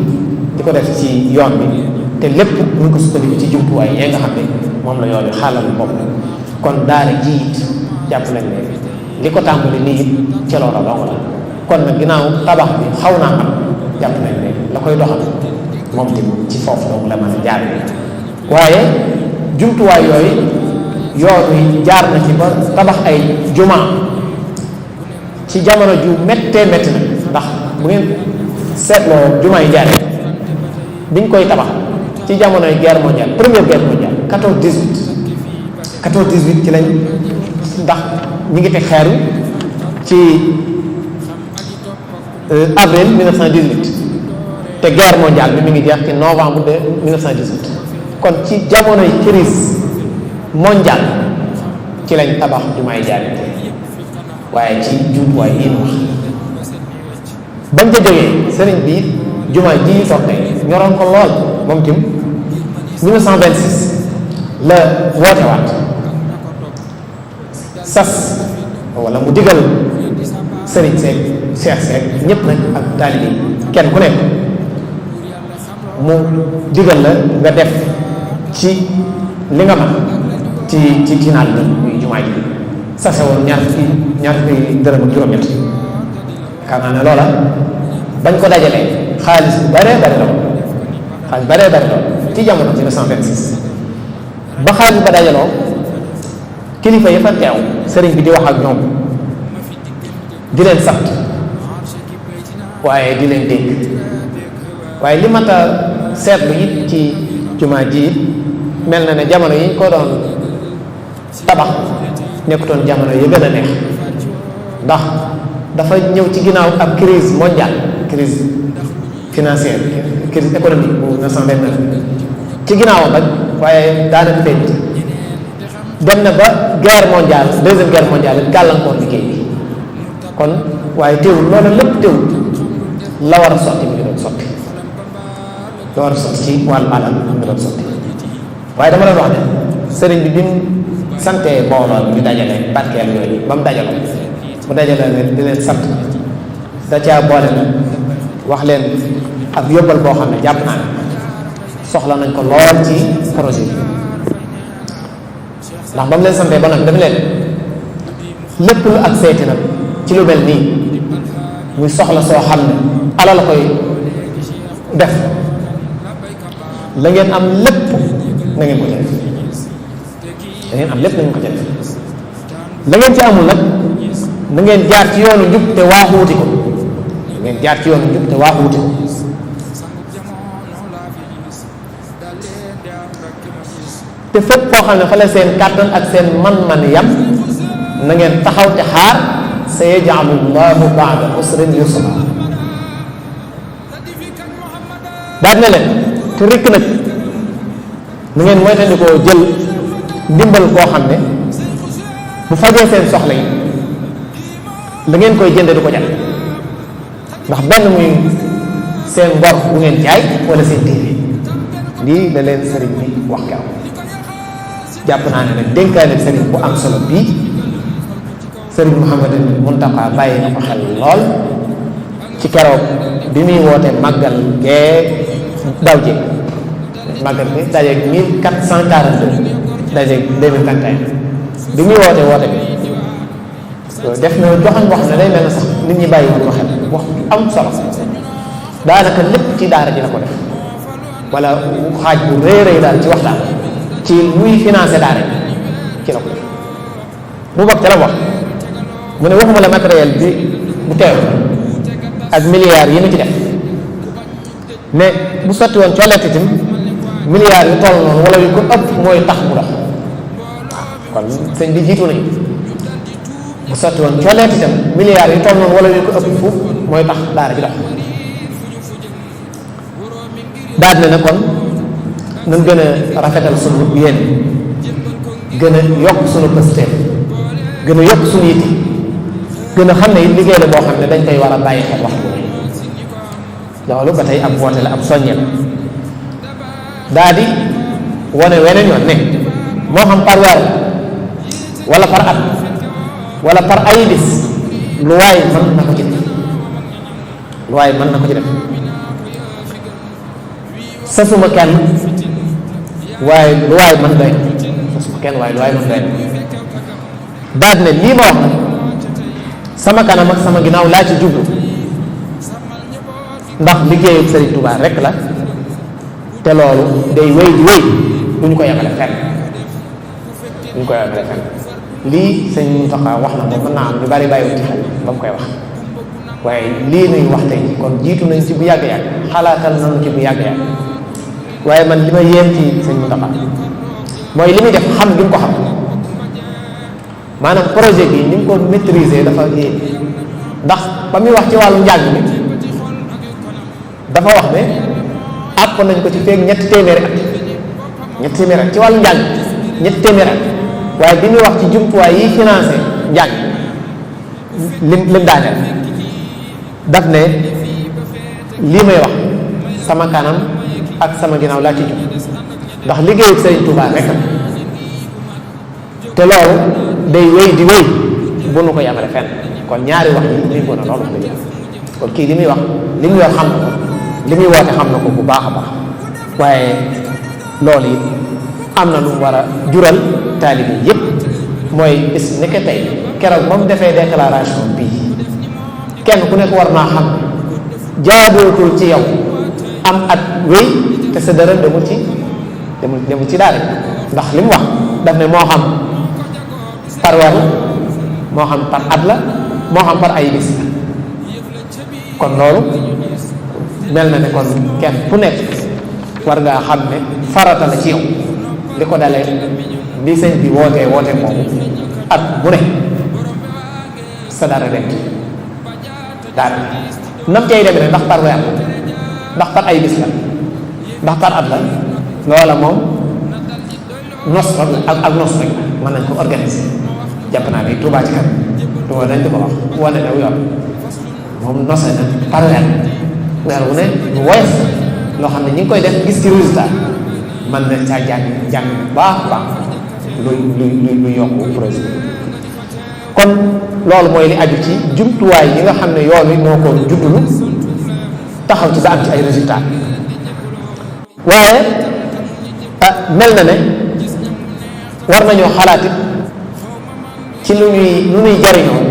di ko def ci yoon bi te lépp ñu ngi ko sukkandiku ci jumtuwaay yi nga xam ne moom la yoon bi xaalal bopp kon daara ji it jàpp nañ ne li ko tàmbali nii it ca loola dong la kon nag ginnaaw tabax bi xaw naa am jàpp nañ ne la koy doxal moom tamit ci foofu dong la mën a jaar waaye jumtuwaay yooyu yoon wi jaar na ci ba tabax ay jumaa ci jamono ju méttee métti nag ndax bu ngeen seetloo jumaa yi jaaree biñ koy tabax ci jamonoy guerre mondiale première guerre mondiale 14-18 ci lañ ndax ñi ngi teg xeeru ci avril 1918 te guerre mondiale bi mi ngi jeex ci novembre de 1918 kon ci jamonoy crise mondiale ci lañ tabax jumaay jaaree waaye ci jumtuwaay yi wax bañ ca jógee sëriñ bi jumaa ji toog tey ñoroon ko lool moom tim 1926 la woote waat sas wala mu digal sëriñ seeg cheikh seeg ñëpp nag ak taalibe yi kenn ku nekk mu digal la nga def ci li nga mën ci naal bi muy jumaa ji sase woon ñaar fukki dërëm ak juróom-ñett xam naa ne loola bañ ko dajalee xaalis bu baree bari la xaalis baree bari la ci jamono 1926 ba xaalis ba dajaloo kilifa yi fa teew sëriñ bi di wax ak ñoom di leen sant waaye di leen dégg waaye li mat a seetlu it ci jumaa ji mel na ne jamono yi ñu ko doon tabax nekkutoon jamono yi gën a neex ndax dafa ñëw ci ginnaaw ab crise mondiale crise financière crise économique bu 1929 ci ginnaawam rek waaye daanaka feeñ dem na ba guerre mondiale deuxième guerre mondiale gàllankoor liggéey bi kon waaye teewul loolu lépp teewul la war a sotti mi ngi doon sotti la war a sotti ci wàllu alal mi ngi doon sotti waaye dama doon wax ne sëriñ bi bi mu santee mbooloo ñu dajale barkeel yooyu ba mu dajaloo mu dajale leen di leen sant da caa boole na wax leen ak yóbbal boo xam ne jàpp naa ne soxla nañ ko lool ci projet bi ndax ba mu leen santee ba nag dafa leen lépp lu ak seeti nag ci lu mel nii muy soxla soo xam ne ala la koy def la ngeen am lépp na ngeen ko ca def da ngeen am lépp na ngeen ko ca def la ngeen ci amul nag na ngeen jaar ci yoonu njub te waaxu wuti ko na ngeen jaar ci yoonu njub te waaxu wuti ko te fépp koo xam ne fa la seen kàttan ak seen man-man yam na ngeen taxaw te xaar sa yaj'alu llahu ba'da usrin yusra daal na leen te rikk nag na ngeen moytandikoo jël ndimbal koo xam ne bu fajee seen soxla yi la ngeen koy jënde du ko jar ndax benn muy seen ngor bu ngeen jaay wala seen téere lii la leen sëriñ bi wax keroog jàpp naa ne nag dénkaane sëriñ bu am solo bii sëriñ Mouhamadou Mountakha bàyyi na ko xel lool ci keroog bi muy woote màggal gee daw jéeg màggal bi dajeeg 1442 dajeeg 2021 bi muy woote bi def na joxañ wax ne day mel na sax nit ñi bàyyi woon ko xel wax am solo daanaka lépp ci daara ji la ko def wala xaaj bu rëy rëy daal ci waxtaan ci luy financé daara ci la ko def mu bokk ca la wax mu ne waxuma la matériel bi bu teew ak milliards yi mu ci def ne bu sotti woon collet itam milliards yu toll noonu wala yu ko ëpp mooy tax mu dox kon sëñ bi jiitu nañu bu sotti woon collet itam milliards yu toll noonu wala yu ko ëpp fuuf mooy tax daara ji dox daal ne na kon nañ gën a rafetal sunu yéen gën a yokk sunu pëstéef gën a yokk sunu yitte gën a xam ne it liggéey la boo xam ne dañ koy war a bàyyi xel waxtu loolu ba tey ab woote la ab soññe la daa di wane weneen yoon ne moo xam par weer la wala par at wala par ay bis lu waay mën na ko ci def lu waay mën na ko ci def sasuma kenn waaye lu waay mën doy sasuma kenn waaye lu waay mën doy daal ne lii ma wax nag sama kanam ak sama ginnaaw laa ci jublu ndax liggéeyu Sëriñ Tuubaa rek la te loolu day wéy di wéy du ñu ko yemale fenn du ñu ko yemale fenn lii sëñ Mountakha wax na moom mën naa am ñu bari bàyyiwuñ ci xel ba mu koy wax waaye lii nuy wax tey kon jiitu nañ ci bu yàgg-yàgg xalaatal nañu ci bu yàgg-yàgg waaye man li ma yéem ci sëñ Mountakha mooy li muy def xam gi mu ko xam maanaam projet bi ni mu ko maîtriser dafa yéem ndax ba muy wax ci wàllu njàng mi dafa wax ne àpp nañ ko ci feeg ñetti téeméeri at ci wàllu njàng ñetti téeméeri at waaye bi muy wax ci jumtuwaay yi financé njàng lim daaneel daf ne lii may wax sama kanam ak sama ginnaaw laa ci jub ndax liggéeyu Sëriñ Tuubaa rek te loolu day wéy di wéy bu nu ko yamale fenn kon ñaari wax yi muy gën a loolu wax dëgg kon kii li muy wax li muy wax xam na ko li muy woote xam na ko bu baax a baax waaye loolu it am na lu mu war a jural taalibe yépp mooy bis nekk tey keroog ba mu defee déclaration bii kenn ku nekk war naa xam jaadootul ci yow am at wéy te sa dara demul ci daal ndax li mu wax daf ne moo xam par weer la moo xam par at la moo xam par ay bis la kon loolu mel na ne kon kenn ku nekk war ngaa xam ne farata la ci yow li ko dalee li sëñ bi wootee moomu at bu ne sa dara rek daal nam cay demee ndax par weer ndax par ay bis la ndax par at la loola moom nos rek ak nos rek mën nañ ko organiser jàpp naa ne Touba ci kanam Touba dañ di ko wax wane ne yoon moom nose na par weer wu ne lu woyof loo xam ne ñi ngi koy def gis ci résultat man na caa jàng baax luy yokku projet kon loolu mooy li aju ci jumtuwaay yi nga xam ne yoon wi moo ko juddulu taxaw ci ba am ci ay résultat waaye mel na ne war nañoo xalaat it ci lu ñuy jariñoo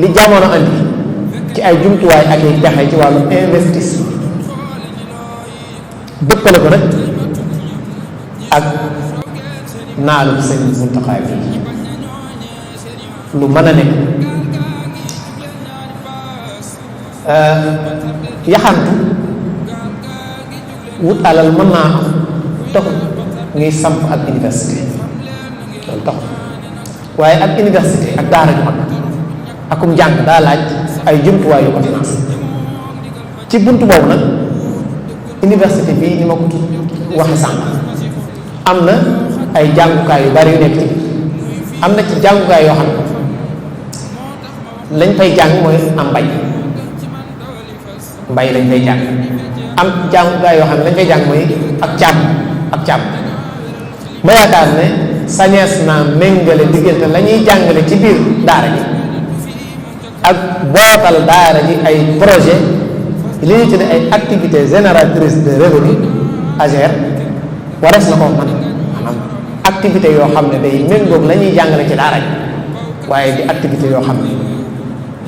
li jamono andi ci ay jumtuwaay ak ay pexe ci wàllu investissement dëppale ko nag ak naalu sëñ Mountakha bi lu mën a nekk yaxantu wut alal mën naa am taxul ngay samp ak université loolu taxul waaye ak université ak daara ju mag akum njàng daa laaj ay jumtuwaay yu ko financé ci buntu boobu nag université bi ni ma ko waxe sànq am na ay jàngukaay yu bari yu nekk ci am na ci jàngukaay yoo xam ne lañ fay jàng mooy am mbay lañ fay jàng am jàngukaay yoo xam ne lañ fay jàng mooy ak càmm ma yaakaar ne sañees naa méngale diggante la ñuy jàngale ci biir daara ji ak bootal daara ji ay projet li ñu ci ne ay activités génératrices de revenu AGR warees na ko man maanaam activité yoo xam ne day méngoog la ñuy jàngale ci daara ji waaye di activité yoo xam ne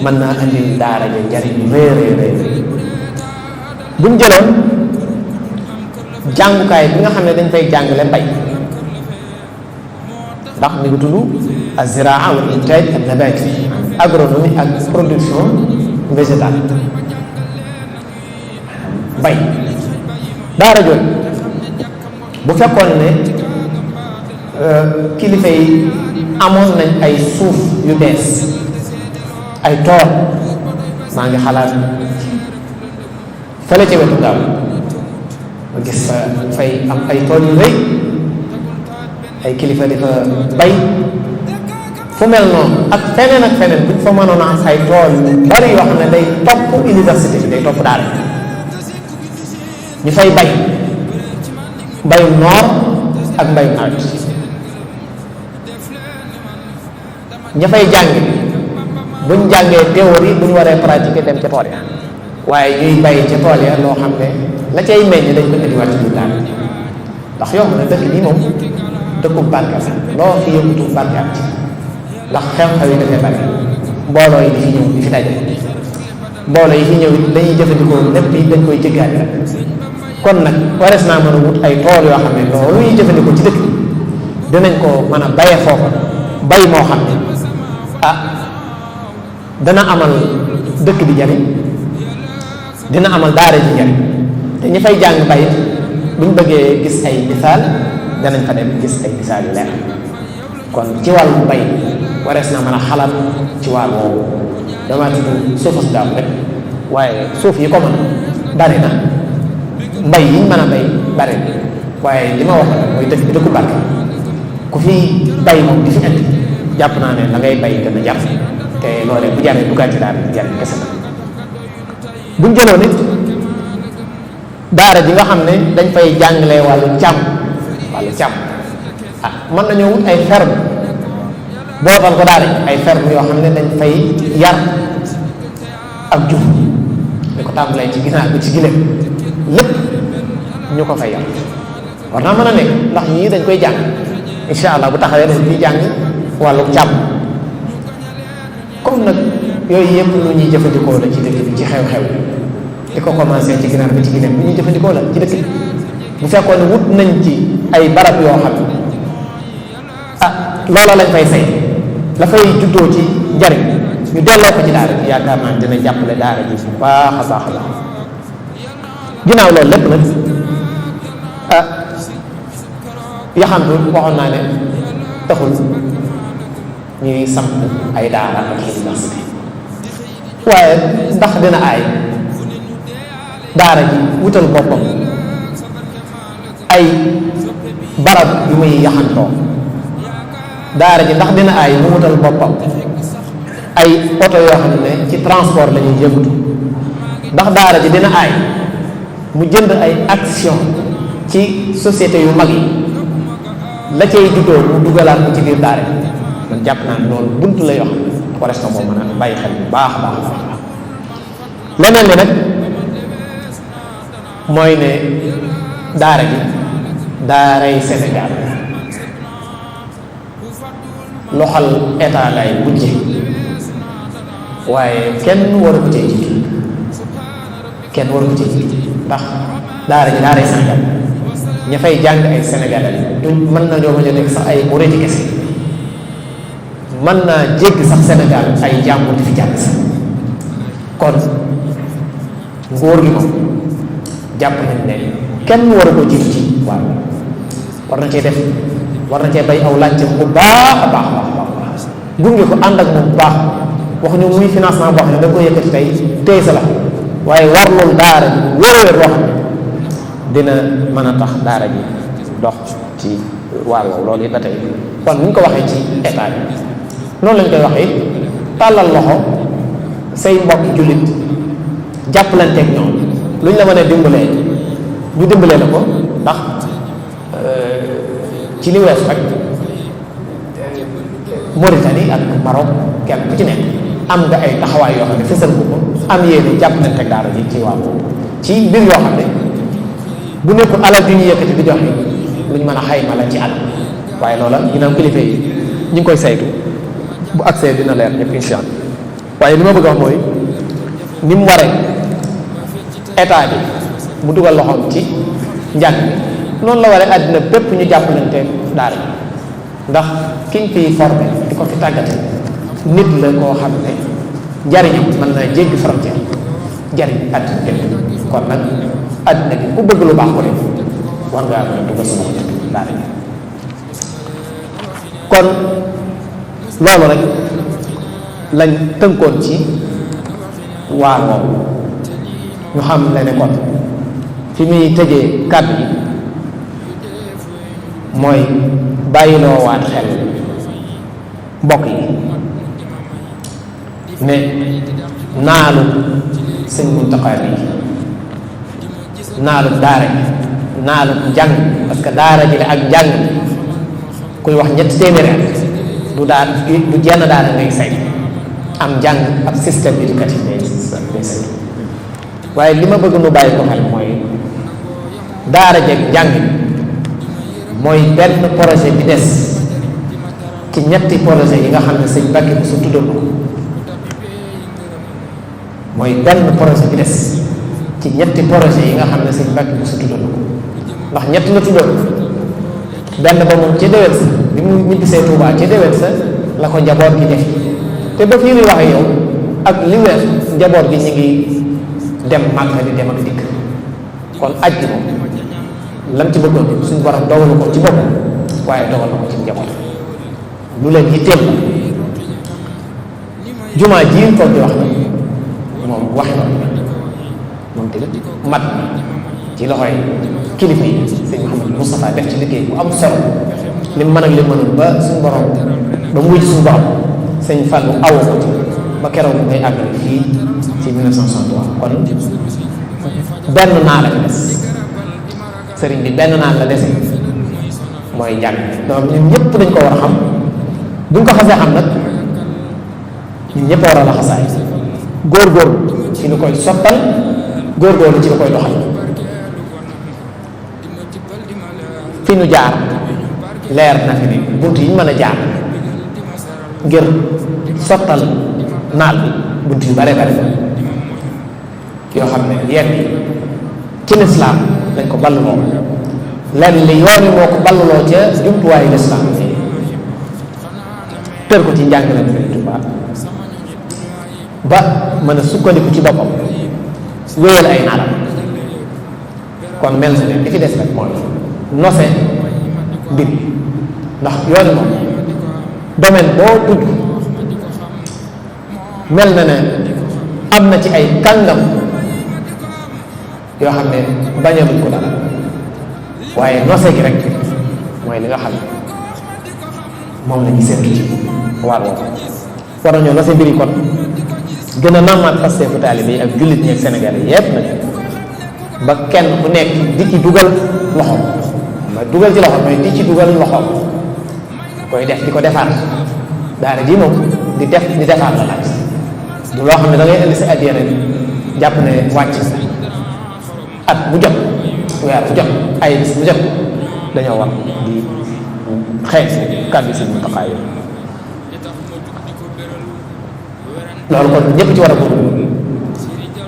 mën naa andi daara ji njariñ réy bu ñu jëloon jàngukaay bi nga xam ne dañ fay jàngale mbay ndax mi ngi tudd az-ziraa wal intaaj an-nabaati agronomie ak production végétale bay daara jooju bu fekkoon ne kilifa yi amoon nañ ay suuf yu bees ay tool maa ngi xalaat fële ca wetu gaaw ma gis fay am ay tool yu rëy ay kilifa di fa bay fu mel noonu ak feneen bu ñu fa mënoon a am ay tool yu bari yoo xam ne day topp université bi day topp daara ñu fay bay mbayum noor ak mbayum nawet ña fay jàng buñ jàngee théorie buñ waree pratiquer dem ca tool ya waaye ñuy bay ca tool ya loo xam ne la cay meññ dañ ko indiwaat ci daal ndax yomb na dëkk bi moom dëkkub barke la loo fi yëngatu barke am ci ndax xew-xew yi dafay bari mbooloo yi di fi ñëw di fi daje mbooloo yi fi ñëw dañuy jëfandikoo lépp yi dañ koy jëggaani rek kon nag warees naa mën a wut ay tool yoo xam ne loolu ñuy jëfandikoo ci dëkk bi dinañ ko mën a bayee foofa bay moo xam ne dana amal dëkk bi jariñ dina amal daara ji jariñ te ñi fay jàng bayit buñ bëggee gis ay misaal danañ fa dem gis ay misaal yu leer kon ci wàllu bay warees na mën a xalaat ci wàll woowu dama tudd suufus daam rek waaye suuf yi ko mën bari na mbay yiñ mën a bay bari na waaye li ma wax nag mooy dëkk bi dëkku barke ku fi bay moom di fi indi jàpp naa ne da ngay bay gën a jàpp te loolee bu jaree duggaat ci daal jariñ kese la buñ jëloon nit daara ji nga xam ne dañ fay jàngalee wàllu càmm mën nañoo wut ay ferme bootal ko daara ay ferme yoo xam ne dañ fay yar ak jur di ko tàmbalee ci ginaar bi ci gileem lépp ñu ko fay yar war naa mën a nekk ndax ñii dañ koy jàng incha allah bu taxawee dañ fiy jàng wàllu càmm comme nag yooyu yëpp lu ñuy jëfandikoo la ci dëkk bi ci xew-xew di ko commencé ci ginaar bi ci gileem lu ñuy jëfandikoo la ci dëkk bi bu fekkoon ne wut nañ ci ay barab yoo xam loola lañ fay say la fay juddoo ci njariñ ñu delloo ko ci daara ji yaakaar naa dina jàppale daara ji bu baax a baax a baax ginnaaw loolu lépp nag yaxantu waxoon naa ne taxul ñuy samp ay daara ak université waaye ndax dina aay daara ji wutal boppam ay barab yu muy yaxantoo daara ji ndax dina aay mu wutal boppam ay oto yoo xam ne ci transport la ñuy yëngatu ndax daara ji dina aay mu jënd ay action ci société yu mag yi la cay juddoo mu dugalaat ko ci biir daara ji man jàpp naa ne loolu bunt la yoo xam ne warees na moo mën a bàyyi xel bu baax a baax a baax leneen li nag mooy ne daara ji daaray Sénégal loxal état lay mujje waaye kenn waru ko cee jiitu ndax daara ji daaray Sénégal ña fay jàng ay sénégalais duñ mën nañoo bañ a nekk sax ay murit kese mën naa jéggi sax Sénégal ay jàmbur di fi jàng sax kon ngóor gi moom jàpp nañ ne kenn waru ko jiitu ci waaw war na cee def war na cee bay aw laajte bu baax a baax gunge ko ànd ak moom bu baax wax ñu muy financement boo xam ne da nga koy yëkkati tey tey sa la waaye war loolu daara ji wér-wér loo xam ne dina mën a tax daara ji dox ci wàll loolu it ba tey kon ni ñu ko waxee ci état bi noonu lañ koy waxee tàllal loxo say mbokk jullit jàppalanteeg ñoom luñ la mën a dimbalee ñu dimbalee la ko ndax ci li wees rek Mauritanie ak Maroc kenn ku ci nekk am nga ay taxawaay yoo xam ne fësal ko am yéene jàppalanteeg daara ji ci wàll ci mbir yoo xam ne bu nekkul alal bi ñu yëkkati di joxe luñ mën a xayma la ci alal waaye loola ginnaaw kilifa yi ñu ngi koy saytu bu accès dina leer ñëpp incha allah waaye li ma bëgg a wax mooy ni mu waree état bi mu dugal loxoom ci njàng mi noonu la waree àddina bépp ñu jàppalante daara ji ndax kiñ fiy formé di ko fi tàggate nit la koo xam ne jariñam mën naa jéggi frontière jariñ àddina bépp kon nag àddina bi ku bëgg lu baax ko def war ngaa mën a dugal sa loxo ci daara ji kon loolu rek lañ tënkoon ci waar woowu ñu xam ne kon fi muy tëjee kàddu yi mooy bàyyiloo waat xel mbokk yi ne naalu sëñ Muntaxa bi naalu daara naalu njàng, parce que daara ji ak njàng kuy wax ñetti téeméeri at du jenn daara ngay say am njàng ab système éducatif ngay say. waaye li ma bëgg nu bàyyi ko xel mooy daara jeeg njàng mooy benn projet bi des ci ñetti projet yi nga xam ne sëñ Mbàkke bu su tuddoon ko mooy benn projet bi des ci ñetti projet yi nga xam ne sëñ Mbàkke bu su tuddoon ko ndax ñetti la tuddoon benn ba moom ci déwén sa bi mu ñibbisee Tuubaa ci déwén sa la ko njaboot gi def te ba fii muy waxe yow ak li weer njaboot gi ñu ngi dem Màkka di dem ak dikk kon aj gi moom lam ci bëggoon suñu borom dogalu ko ci boppam waaye dogal na ko ci njaboot lu leen yitteel la jumaa ji toog di wax na moom wax na moom tamit mat ci loxoy kilifa yi sëñ Mouhamadou Moustapha def ci liggéey bu am solo li mu mën ak li mënul ba suñu borom ba mu wujj suñu borom sëñ Fallou awu ko ci ba keroog ngay àggale fii ci 1963 kon benn naa la des sëriñ bi benn naan la dese mooy njàng donc ñun ñëpp dañ ko war a xam buñ ko xasee xam nag ñun ñëpp war a laxasaay góorgóorlu ci lu koy sottal góorgóorlu ci lu koy doxal fi ñu jaar leer na fi ni bunt yi ñu mën a jaar ngir sottal naal bi bunt yu bare bare yoo xam ne yenn ci lislaam dañ ko balluloo lenn li yoon yi moo ko balluloo ca jumtuwaayu lislaam tër ko ci njàngale Sëriñ Tuubaa ba mën a sukkandiku ci boppam wéyal ay naalam kon mel na ne li fi des rek mooy nose mbir ndax yoon moom domaine boo dugg mel na ne am na ci ay kàngam yoo xam ne bañaluñ ko dara waaye nose gi rek mooy li nga xam ne moom la ñu séntu ci waar woo war nañoo nose mbir yi kon gën a nammaat pasteefu taalibe yi ak jullit ñi ak Sénégal yi yépp nag ba kenn ku nekk di ci dugal loxoom ma dugal ci loxoom mooy di ci dugal loxoom koy def di ko defaat daara ji moom di defaat la laaj du loo xam ne da ngay indi sa addiya rek jàpp ne wàcc at bu jot weer bu jot ay bis bu jot dañoo war di xeeñ si kàddu si mu taxaay loolu kon ñëpp ci war a góorgóorlu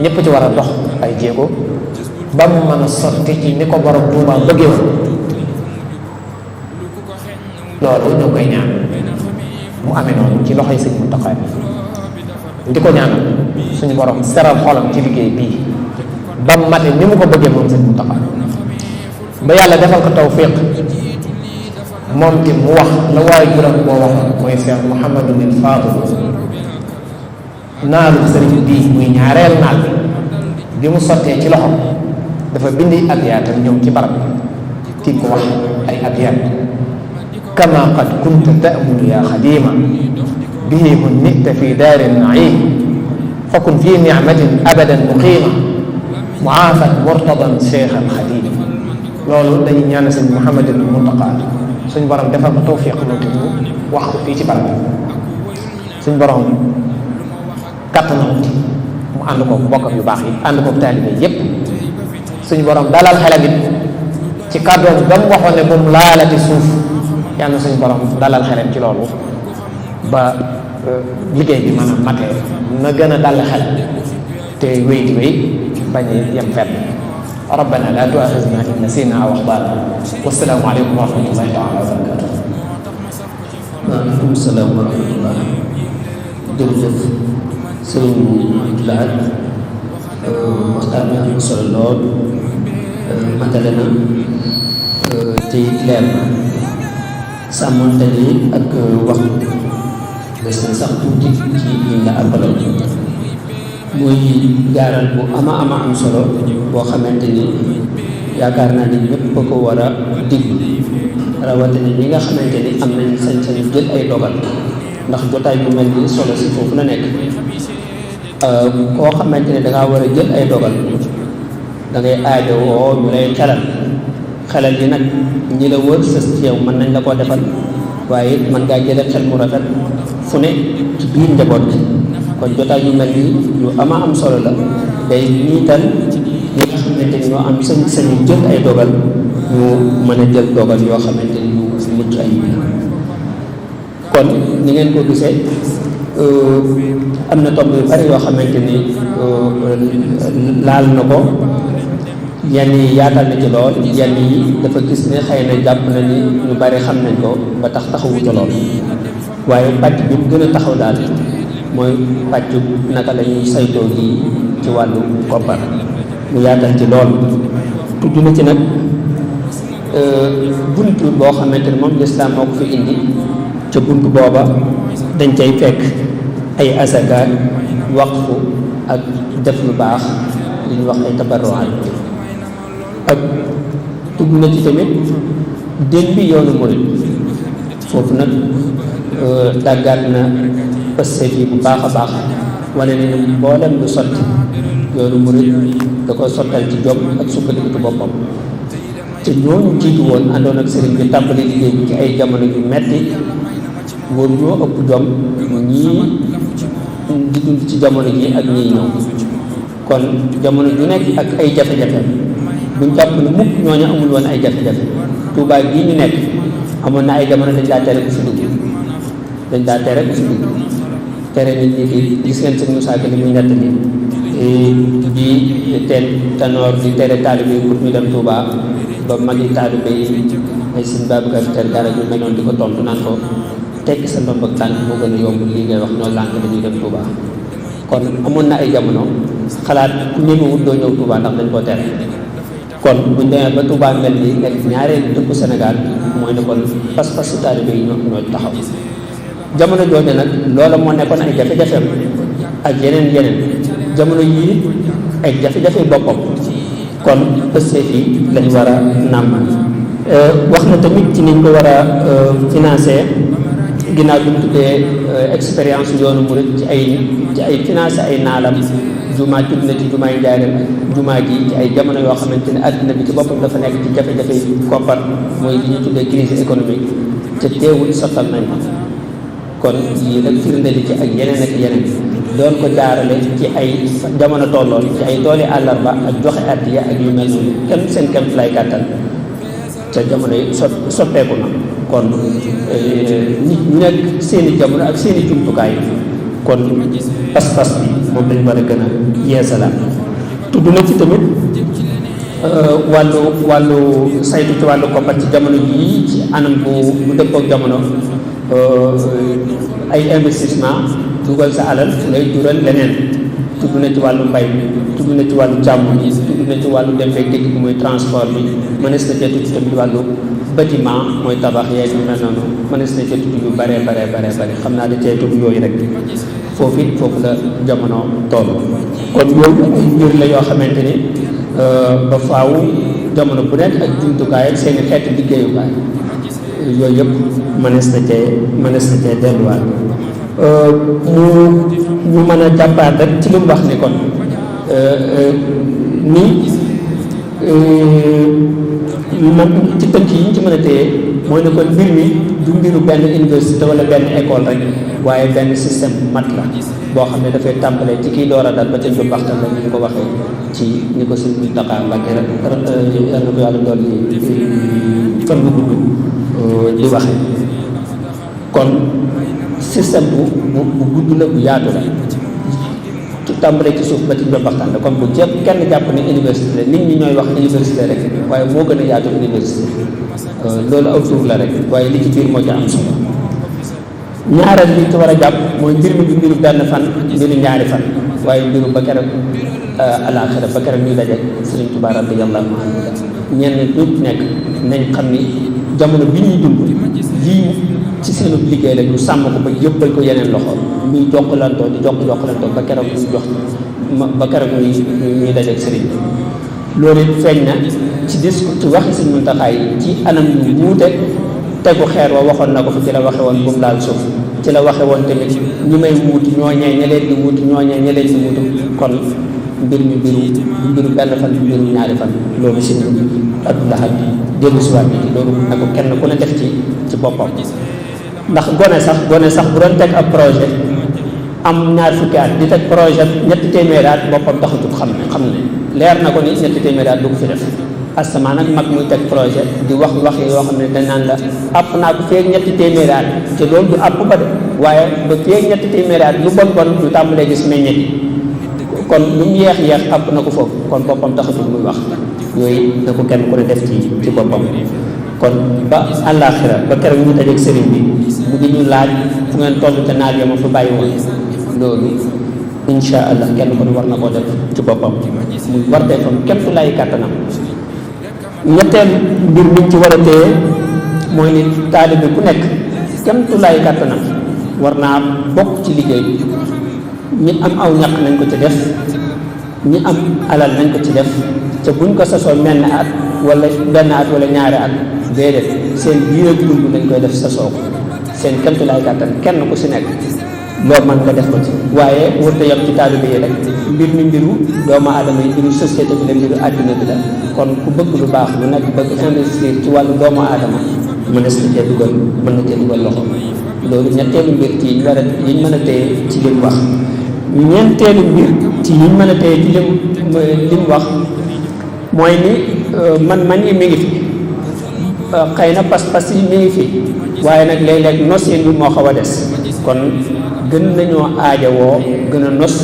ñëpp ci war a dox ay jéego ba mu mën a sotti ci ni ko borom Tuuba bëggee woon loolu ñoo koy ñaan mu amee noonu ci loxoy sëñ Muntaxa di ko ñaanal suñu borom seral xolam ci liggéey bii ba mu mate ni mu ko bëggee moom sëñ Muntaxa ba yàlla defal ko tawfiq moom ti mu wax la waajuram boo waxoon mooy Cheikh Mouhamadul Fadil naalu sëriñ bii muy ñaareel naal bi mu sottee ci loxom dafa bindi abyaatam ñëw ci barab ti ko wax ay abyaat kama qad kunta ta'mulu ya xadima bihi hunnita fi daari naim fakun fi nicmatin abadan muqima muaafat murtadan cheikh al xadim loolu dañuy ñaan sëñ Mouhamadul Muntaqa suñ borom defal ko tawfiq loolu te mu wax ko fii ci barab suñ borom kattanam mu ànd koog bokkam yu baax yi ànd koog taalibe yépp suñu borom dalal xelam it ci kàddoom ba mu waxoon ne moom laalati suuf yàlla na suñu borom dalal xelam ci loolu ba liggéey bi mën a matee na gën a dal xel te wéy di wéy bañ a yem fenn rabbana la tu'akhidhna in nasina aw akhtana wassalaamu aleykum wa rahmatullahi taala wa barakatuh. waaleykum salaam wa rahmatullah. jërëjëf sëriñ Lahat waxtaan bi am solo lool matale na te leer na sàmmonte ni ak wax des na sax tuuti ci liñ la àbbaloon muy gaaral bu ama am solo boo xamante ni yaakaar naa ni ñëpp ko war a diglu rawatina ñi nga xamante ni am nañ sañ-sañu jël ay dogal ndax jotaay bu mel ni solo si foofu la nekk koo xamante ne dangaa war a jël ay dogal da ngay aajo woo ñu lay xelal xelal yi nag ñi la wër sës ci yow mën nañ la koo defal waaye it mën ngaa jële xel mu rafet fu ne ci biir njaboot bi kon jotaay yu mel nii yu ama am solo la day niital ñi nga xamante ni ñoo am sañ-sañu jël ay dogal ñu mën a jël dogal yoo xamante ni ñu mucc ay kon ni ngeen ko gisee am na tomb yu bari yoo xamante ni laal na ko yenn yi yaatal na ci lool yenn yi dafa gis ne xëy na jàpp na ni ñu bari xam nañ ko ba tax taxawu ca lool waaye pàcc bi mu gën a taxaw daal mooy pàccu naka la ñuy saytoo gi ci wàllu koppar mu yaatal ci lool tudd na ci nag buntu boo xamante ni moom lislaam moo ko fi indi ca buntu booba dañ cay fekk ay asaka waqfu ak def lu baax li ñuy wax ay tabarruaat ak tudd na ci tamit dénk bi yoonu murid foofu nag dàggaat na pëste fii bu baax a baax wane ne mboolem lu sotti yoonu murid da ko sottal ci jom ak sukkandiku ci boppam te ñooñu jiitu woon àndoon ak sëriñ bi tàmbali liggéey bi ci ay jamono yu metti woon ñoo ëpp jom ñii di dund ci jamono ji ak ñii ñëw kon jamono ju nekk ak ay jafe-jafe buñ jàpp ne mukk ñooñu amul woon ay jafe-jafe Tuubaa gii ñu nekk amoon na ay jamono dañ daa tere ku fi dugg dañ daa tere ku fi dugg tere nit ñi fii gis ngeen sëñ Moussa Ka li muy nett ni di teen tanoor di tere taalibe yi pour ñu dem Tuubaa ba magi taalibe yi ay sëñ Babacar ter dara ñu mel noonu di ko tontu naan ko tekki sa ndomb ak tànk moo gën a yomb lii ngay wax ñoo lànk dañuy dem Tuubaa kon amoon na ay jamono xalaat ku ñemewut doo ñëw Tuubaa ndax dañ koo tere kon buñ demee ba Tuubaa mel ni nekk ñaareelu dëkku Sénégal mooy ne kon pas-pasu taalibe yi ñoo taxaw jamono jooju nag loola moo nekkoon ay jafe-jafeem ak yeneen jamono yii ay jafe-jafe boppam kon pëstee fii lañ war a nàmm wax na tamit ci niñ ko war a financer ginnaaw bi mu tuddee expérience yoonu murid ci ay financer ay naalam jumaa tudd na ci jumaa yi Njaaréem jumaa ji ci ay jamono yoo xamante ne àddina bi ci boppam dafa nekk ci jafe-jafe koppar mooy li ñu tuddee crise économique te teewul sottal nañ ko kon yii nag firndeli ci ak yeneen doon ko jaarale ci ay jamono tolloon ci ay tooli àllarba ak joxe addiya ak yu mel noonu kenn seen kem lay gàttal ca jamono yi soppeeku na kon nit ñu nekk seeni jamono ak seeni jumtukaay kon pas-pas bi moom lañ war a gën a yeesalaat tudd na ci tamit wàllu saytu ci wàllu koppar ci jamono jii ci anam bu dëppook jamono ay investissement dugal sa alal lay jural leneen tudd na ci wàllu mbay bi tudd na ci wàllu càmm bi tudd na ci wàllu dem beeg dëkk bi mooy transport bi mënees na cee tudd tamit wàllu bâtiment mooy tabax yeeg yu mel noonu mënees na cee tudd yu bare xam naa da cee tudd yooyu rek foofu la jamono toll kon yooyu ay mbir la yoo xamante ni ba faaw jamono bu nekk ak jumtukaay ak seeni xeetu liggéeyukaay yooyu yëpp mënees na cee delluwaat ñu mën a jàppaat rek ci li mu wax ni kon man ci tënk yi ñu ci mën a téye mooy ne kon mbir mi du mbiru benn université wala benn école rek waaye benn système bu mat la boo xam ne dafay tàmbalee ci kii door a dal ba ca njub waxtaan la ñu ko waxee ci ni ko suñu Muntaxa Mbàkke rek yal na ko yàlla dool yi fan bu gudd di waxee kon système bu gudd la bu yaatu la ci tàmbalee ci suuf ba ci njub waxtaan la comme bu jëpp kenn jàpp ne université nit ñi ñooy wax université rek waaye moo gën a yaatu université loolu aw tur la rek waaye li ci biir moo ci am solo ñaareel li ci war a jàpp mooy mbir mi du mbiru benn fan mbiru ñaari fan waaye mbiru ba keroog alaaxira ba keroog ñuy daje Sëriñ Tuubaa radiyallaahu anhu ñenn ñu nekk nañ xam ni jamono bi ñuy dund lii ci seenu liggéey la ñu sàmm ko ba yëppal ko yeneen loxo ñuy jokkalantoo di jokkalantoo ba keroog ñuy jox ba keroog ñuy daje sëriñ bi loolu it feeñ na ci discours ci waxi Sëriñ Muntaxa yi ci anam yu wuute tegu xeer wa waxoon na ko fi ci la waxe woon bu mu laal suuf ci la waxe woon tamit ñi may wuutu ñooñee ña leen di wuutu ñooñee ña leen di wuutu kon mbir mi mbiru benn fan mbiru ñaari fan loolu si Abdoulaye dellu si waat bi loolu na ko kenn ku ne def ci boppam ndax gone sax bu doon teg ab projet am ñaar fukki at di teg projet ñetti téeméeri at boppam taxatul xam ne leer na ko ni ñetti téeméeri at du ko fi def asamaan nag mag muy teg projet di wax yoo xam ne dañ naan la àpp naa ko feeg ñetti téeméeri at te loolu du àpp ba de waaye ba feeg ñetti téeméeri at lu bon ñu tàmbalee gis meññet yi kon lu mu yeex àpp na ko foofu kon boppam taxatul muy wax yooyu na ko kenn ku ne def ci boppam kon ba àllaaxira ba keroog ñu dajeeg sëriñ bi mu ngi ñu laaj fu ngeen toll te naaj ya ma fa bàyyi woon loolu insha allah kenn ko ne war na koo def ci boppam muy wartee fam kenn ku lay kàttanam ñetteel mbir miñ ci war a téye mooy ni taalibe ku nekk kenn ku lay kàttanam war naa bokk ci liggéey bi ñi am aw ñaq nañ ko ci def ñi am alal nañ ko ci def te buñ ko sasoo benn at wala ñaari at déedéet seen biir ak dund dañ koy def sasoo ko seen kentu lay kàttan kenn ku si nekk loolu mën nga def ko ci waaye wërta yam ci taalibe yi rek mbir mi mbiru doomu aadama yi mbiru société bi la mbiru àdduna bi la kon ku bëgg lu baax lu nekk bëgg investir ci wàllu doomu aadama mën na cee dugal loxo loolu ñetteelu mbir ci yiñ mën a téye ci lim wax ñeenteelu mbir ci yiñ mën a téye ci lim wax mooy ni man yi mi ngi fi xëy na pas-pas yi mi ngi fi waaye nag léeg-léeg nosin bi moo xaw a des kon gën nañoo aajowoo gën a nos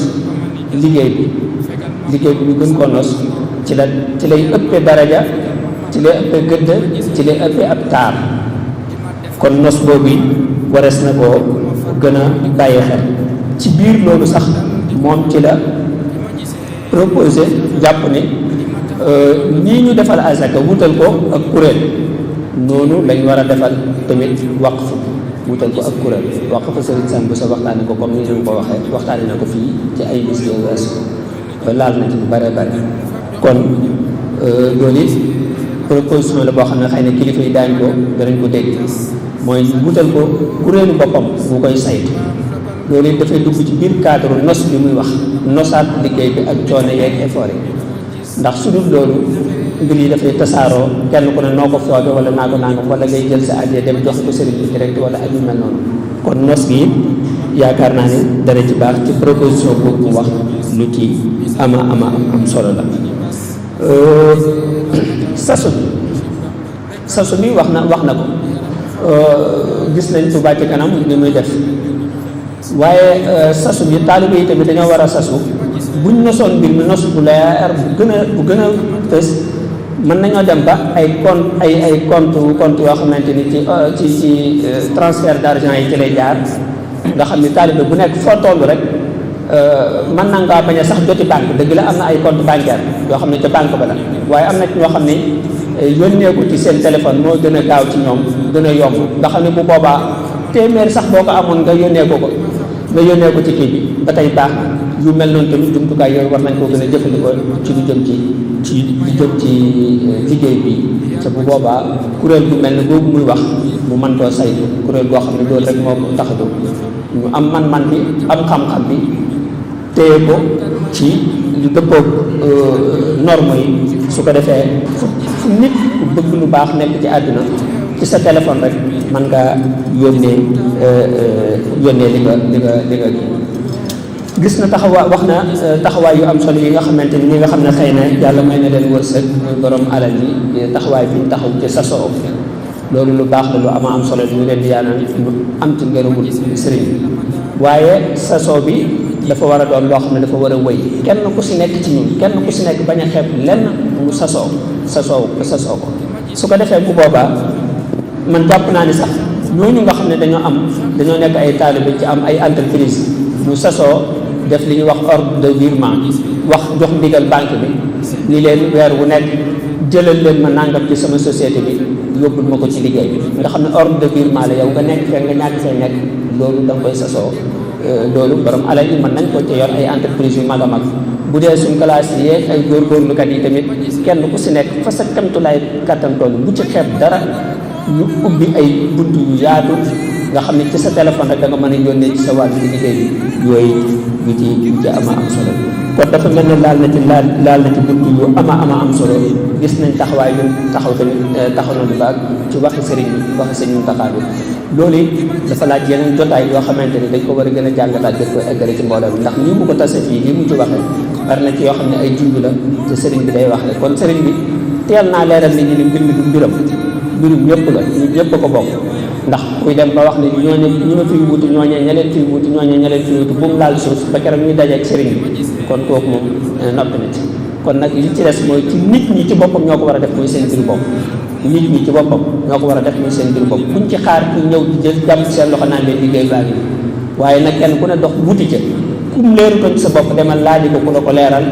liggéey bi ñu gën koo nos ci lay ëppee daraja ci lay ëppee gëdd ci lay ëppee ab taar kon nos boobu warees na koo gën a bàyyi xel ci biir loolu sax moom ci la proposé jàpp ni nii ñu defal asaka wutal ko ak kuréel noonu lañ war a defal tamit waqf wutal ko ak kuréel waqf Sëriñ Sam bu sa waxtaane ko comme ni ñu ko waxee waxtaane na ko fii ci ay bis yu weesu laal na ci bu bare bare kon loolu it proposition la boo xam ne xëy na kilifa yi daañ ko danañ ko dégg mooy wutal ko kuréelu boppam bu koy saytu loolu it dafay dugg ci biir cadre nos bi muy wax nosaat liggéey bi ak coono yeeg effort yi ndax su dul loolu mbir yi dafay tasaaroo kenn ku ne noo ko fooge wala naa ko nangam wala ngay jël sa addiya dem jox ko sëriñ bi direct wala ak yu mel noonu kon nos gi yaakaar naa ne dana ci baax ci proposition boobu mu wax lu ci am solo la sasu bi wax na ko gis nañ Touba ci kanam ni muy def waaye sasu bi taalibe yi tamit dañoo war a sasu buñ nosoon mbir mi nos bu leer bu gën a fës mën nañoo dem ba ay compte yoo xamante ni ci transfert d'argent yi ci lay jaar nga xam ni taalibe bu nekk foo toll rek mën na ngaa bañ a sax joti banque dëgg la am na ay compte bancaire yoo xam ne ca banque ba la waaye am na ci ñoo xam ne yónnee ko ci seen téléphone moo gën a gaaw ci ñoom gën a yomb nga xam ne bu boobaa téeméer sax boo ko amoon nga yónnee ko ci kii bi ba tey baax yu mel noonu tamit jumtukaay yooyu war nañ koo gën a jëfandikoo ci lu jëm ci liggéey bi te bu boobaa kuréel bu mel ne boobu muy wax mu mën koo saytu kuréel goo xam ne loolu rek moo ko tax a jóg ñu am man-man bi am xam-xam bi téye ko ci lu dëppoog norme yi su ko defee fu nit ku bëgg lu baax nekk ci àdduna ci sa téléphone rek mën nga yónnee li nga gis na wax na taxawaay yu am solo yi nga xamante ni ñi nga xam ne xëy na yàlla may na leen wërsëg muy borom alal yi taxawaay bi ñu taxaw ci sasoo loolu lu baax la lu am solo ñu leen di yaanal ñu am ci ngërëmul sëriñ waaye sasoo bi dafa war a doon loo xam ne dafa war a wëy kenn ku si nekk ci ñun kenn ku si nekk bañ a xeeb lenn mu sasoo ko su ko defee bu boobaa man jàpp naa ni sax ñooñu nga xam ne dañoo nekk ay taalibe ci am ay entreprise ñu sasoo def li ñuy wax ordre de virement jox ndigal banque bi ni leen weer wu nekk jëlal leen ma nangam ci sama société bi yóbbul ma ko ci liggéey bi nga xam ne ordre de virement la yow nga nekk fee nga ñàkk fee nekk loolu da nga koy sasoo loolu borom alal yi mën nañ ko ci yor ay entreprise yu mag a mag bu dee suñ classe yi yeeg ay góorgóorlukat yi tamit kenn ku si nekk fa sa kamtulaay kattan toll bu ci xeeb dara ñu ubbi ay bunt yu yaatu nga xam ne ci sa téléphone rek da nga mën a yónnee ci sa wàllu liggéey bi yooyu yu ci ama am solo kon dafa mel ne laal na ci bunt yu ama am solo gis nañ taxawaay yu taxaw tamit taxaw na lu baax ci waxi sëriñ bi waxi sëriñ Mountakha bi loolu it dafa laaj yeneen jotaay yoo xamante ni dañ ko war a gën a jàngataat gën ko eggale ci mbooloo bi ndax nii mu ko tase fii lii mu ci waxee bari na ci yoo xam ne ay junj la te sëriñ bi day wax ne kon sëriñ bi teel naa leeral nit ñi ni mbir mi du mbirum ñëpp la ñëpp ko bokk ndax kuy dem ba wax ne ñooñu ñi ma fiy wuti ñooñee ña leen fiy wuti ñooñee ña leen fiy wuti bu mu laal suuf ba keroog ñuy dajeeg sëriñ bi kon kooku moom noppi na ci kon nag li ci des mooy ci nit ñi ci boppam ñoo ko war a def muy seen biir bopp nit ñi ci boppam ñoo ko war a def muy seen biir bopp buñ ci xaar ku ñëw di jël jàpp seen loxo naan leen liggéey baa ngi waaye nag kenn ku ne dox wuti ca kum leerutoon ci sa bopp demal laaji ko ku la ko leeral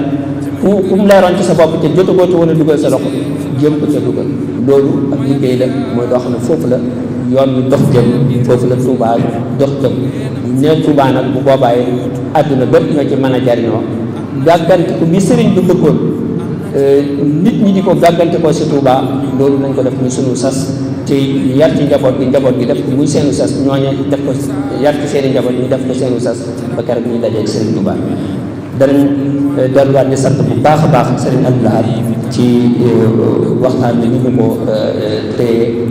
kum leeroon ci sa bopp ca jotagoo ci woon a dugal sa loxo jéem ko ca dugal loolu ak liggéey la mooy loo xam ne foofu la yoon wi dox jëm foofu la Touba dox jëm ne Touba nag bu boobaay àdduna bépp ñoo ci mën a jariñoo gàggante ko bi sëriñ bi bëggoon nit ñi di ko gàggante ko si Touba loolu nañ ko def muy sunu sas te yar ci njaboot gi def muy seenu sas ñooñe def ko yar ci seeni njaboot ñu def ko seenu sas ba keroog ñuy dajeeg sëriñ Touba danañ delluwaat di sant bu baax a baax sëriñ Abdou Lahad ci waxtaan bi ni mu ko téye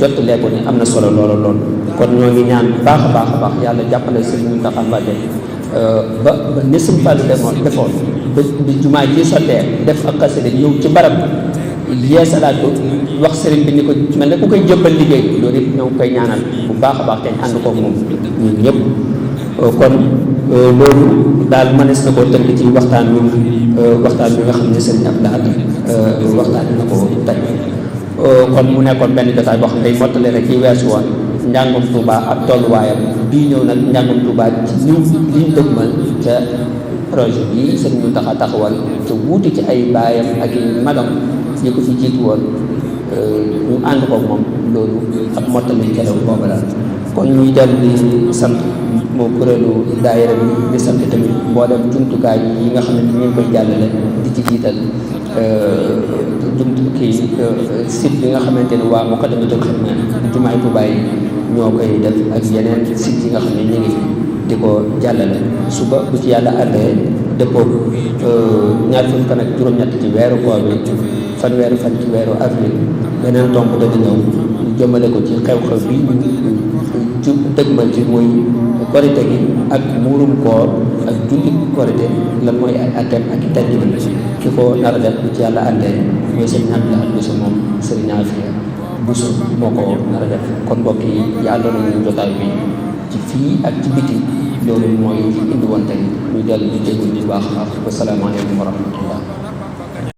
jottalee ko ni am na solo lool kon ñoo ngi ñaan bu baax a baax yàlla jàppale sëriñ Mountakha Mbacké ba ni Sëriñ Fallu defoon ba bi jumaa ji sottee def ak xasida ñëw ci barab yeesalaat ko wax sëriñ bi ni ko mel ne ku koy jëbbal liggéey loolu it ñoo ngi koy ñaanal bu baax a baax te ñu ànd koog moom ñun ñëpp kon loolu daal mënees na koo tënk ci waxtaan bi nga xam ne sëriñ Abdou Lahad waxtaan na ko tey kon mu nekkoon benn jotaay boo xam ne day mottale rek ci weesu woon njàngum Touba ak tolluwaayam bii ñëw nag njàngum Touba ci liñ dëgmal ca projet bii sëriñ Mountakha taxawal te wuute ci ay baayam ak i magam ñi ko fi jiitu woon ñu ànd ko moom loolu ab mottali jalew booba la kon ñuy dellu di sant moo kuréelu daayira bi di sant tamit mboolem jumtukaay yi nga xam ne ñu ngi koy jàllale di ci jiital site bi nga xamante ne waa Moukhaddamatoul Khidma jumaay Touba yi ñoo koy def ak yeneen site yi nga xam ne ñu ngi di ko jàllale suba bu ci yàlla àndee dëppoo ñaar fukki fan ak juróom-ñett ci weeru koor bi fanweeri fan ci weeru avril beneen tomb dañu ñëw jëmale ko ci xew-xew bi ñu dëgmal ci muy korite gi ak muurum koor ak julli korite lan mooy ay atteem ak i teggin ki ko nar a def bu ci yàlla àndee mooy sëriñ Abdou Lahad Bousso moom sëriñ Afia Bousso moo ko nar a def kon mbokk yi yàlla nañu jotaay bi ci fii ak ci biti loolu mooy indi woon tey ñu dellu di jégalu bu baax a baax wasalaamaaleykum wa rahmatullah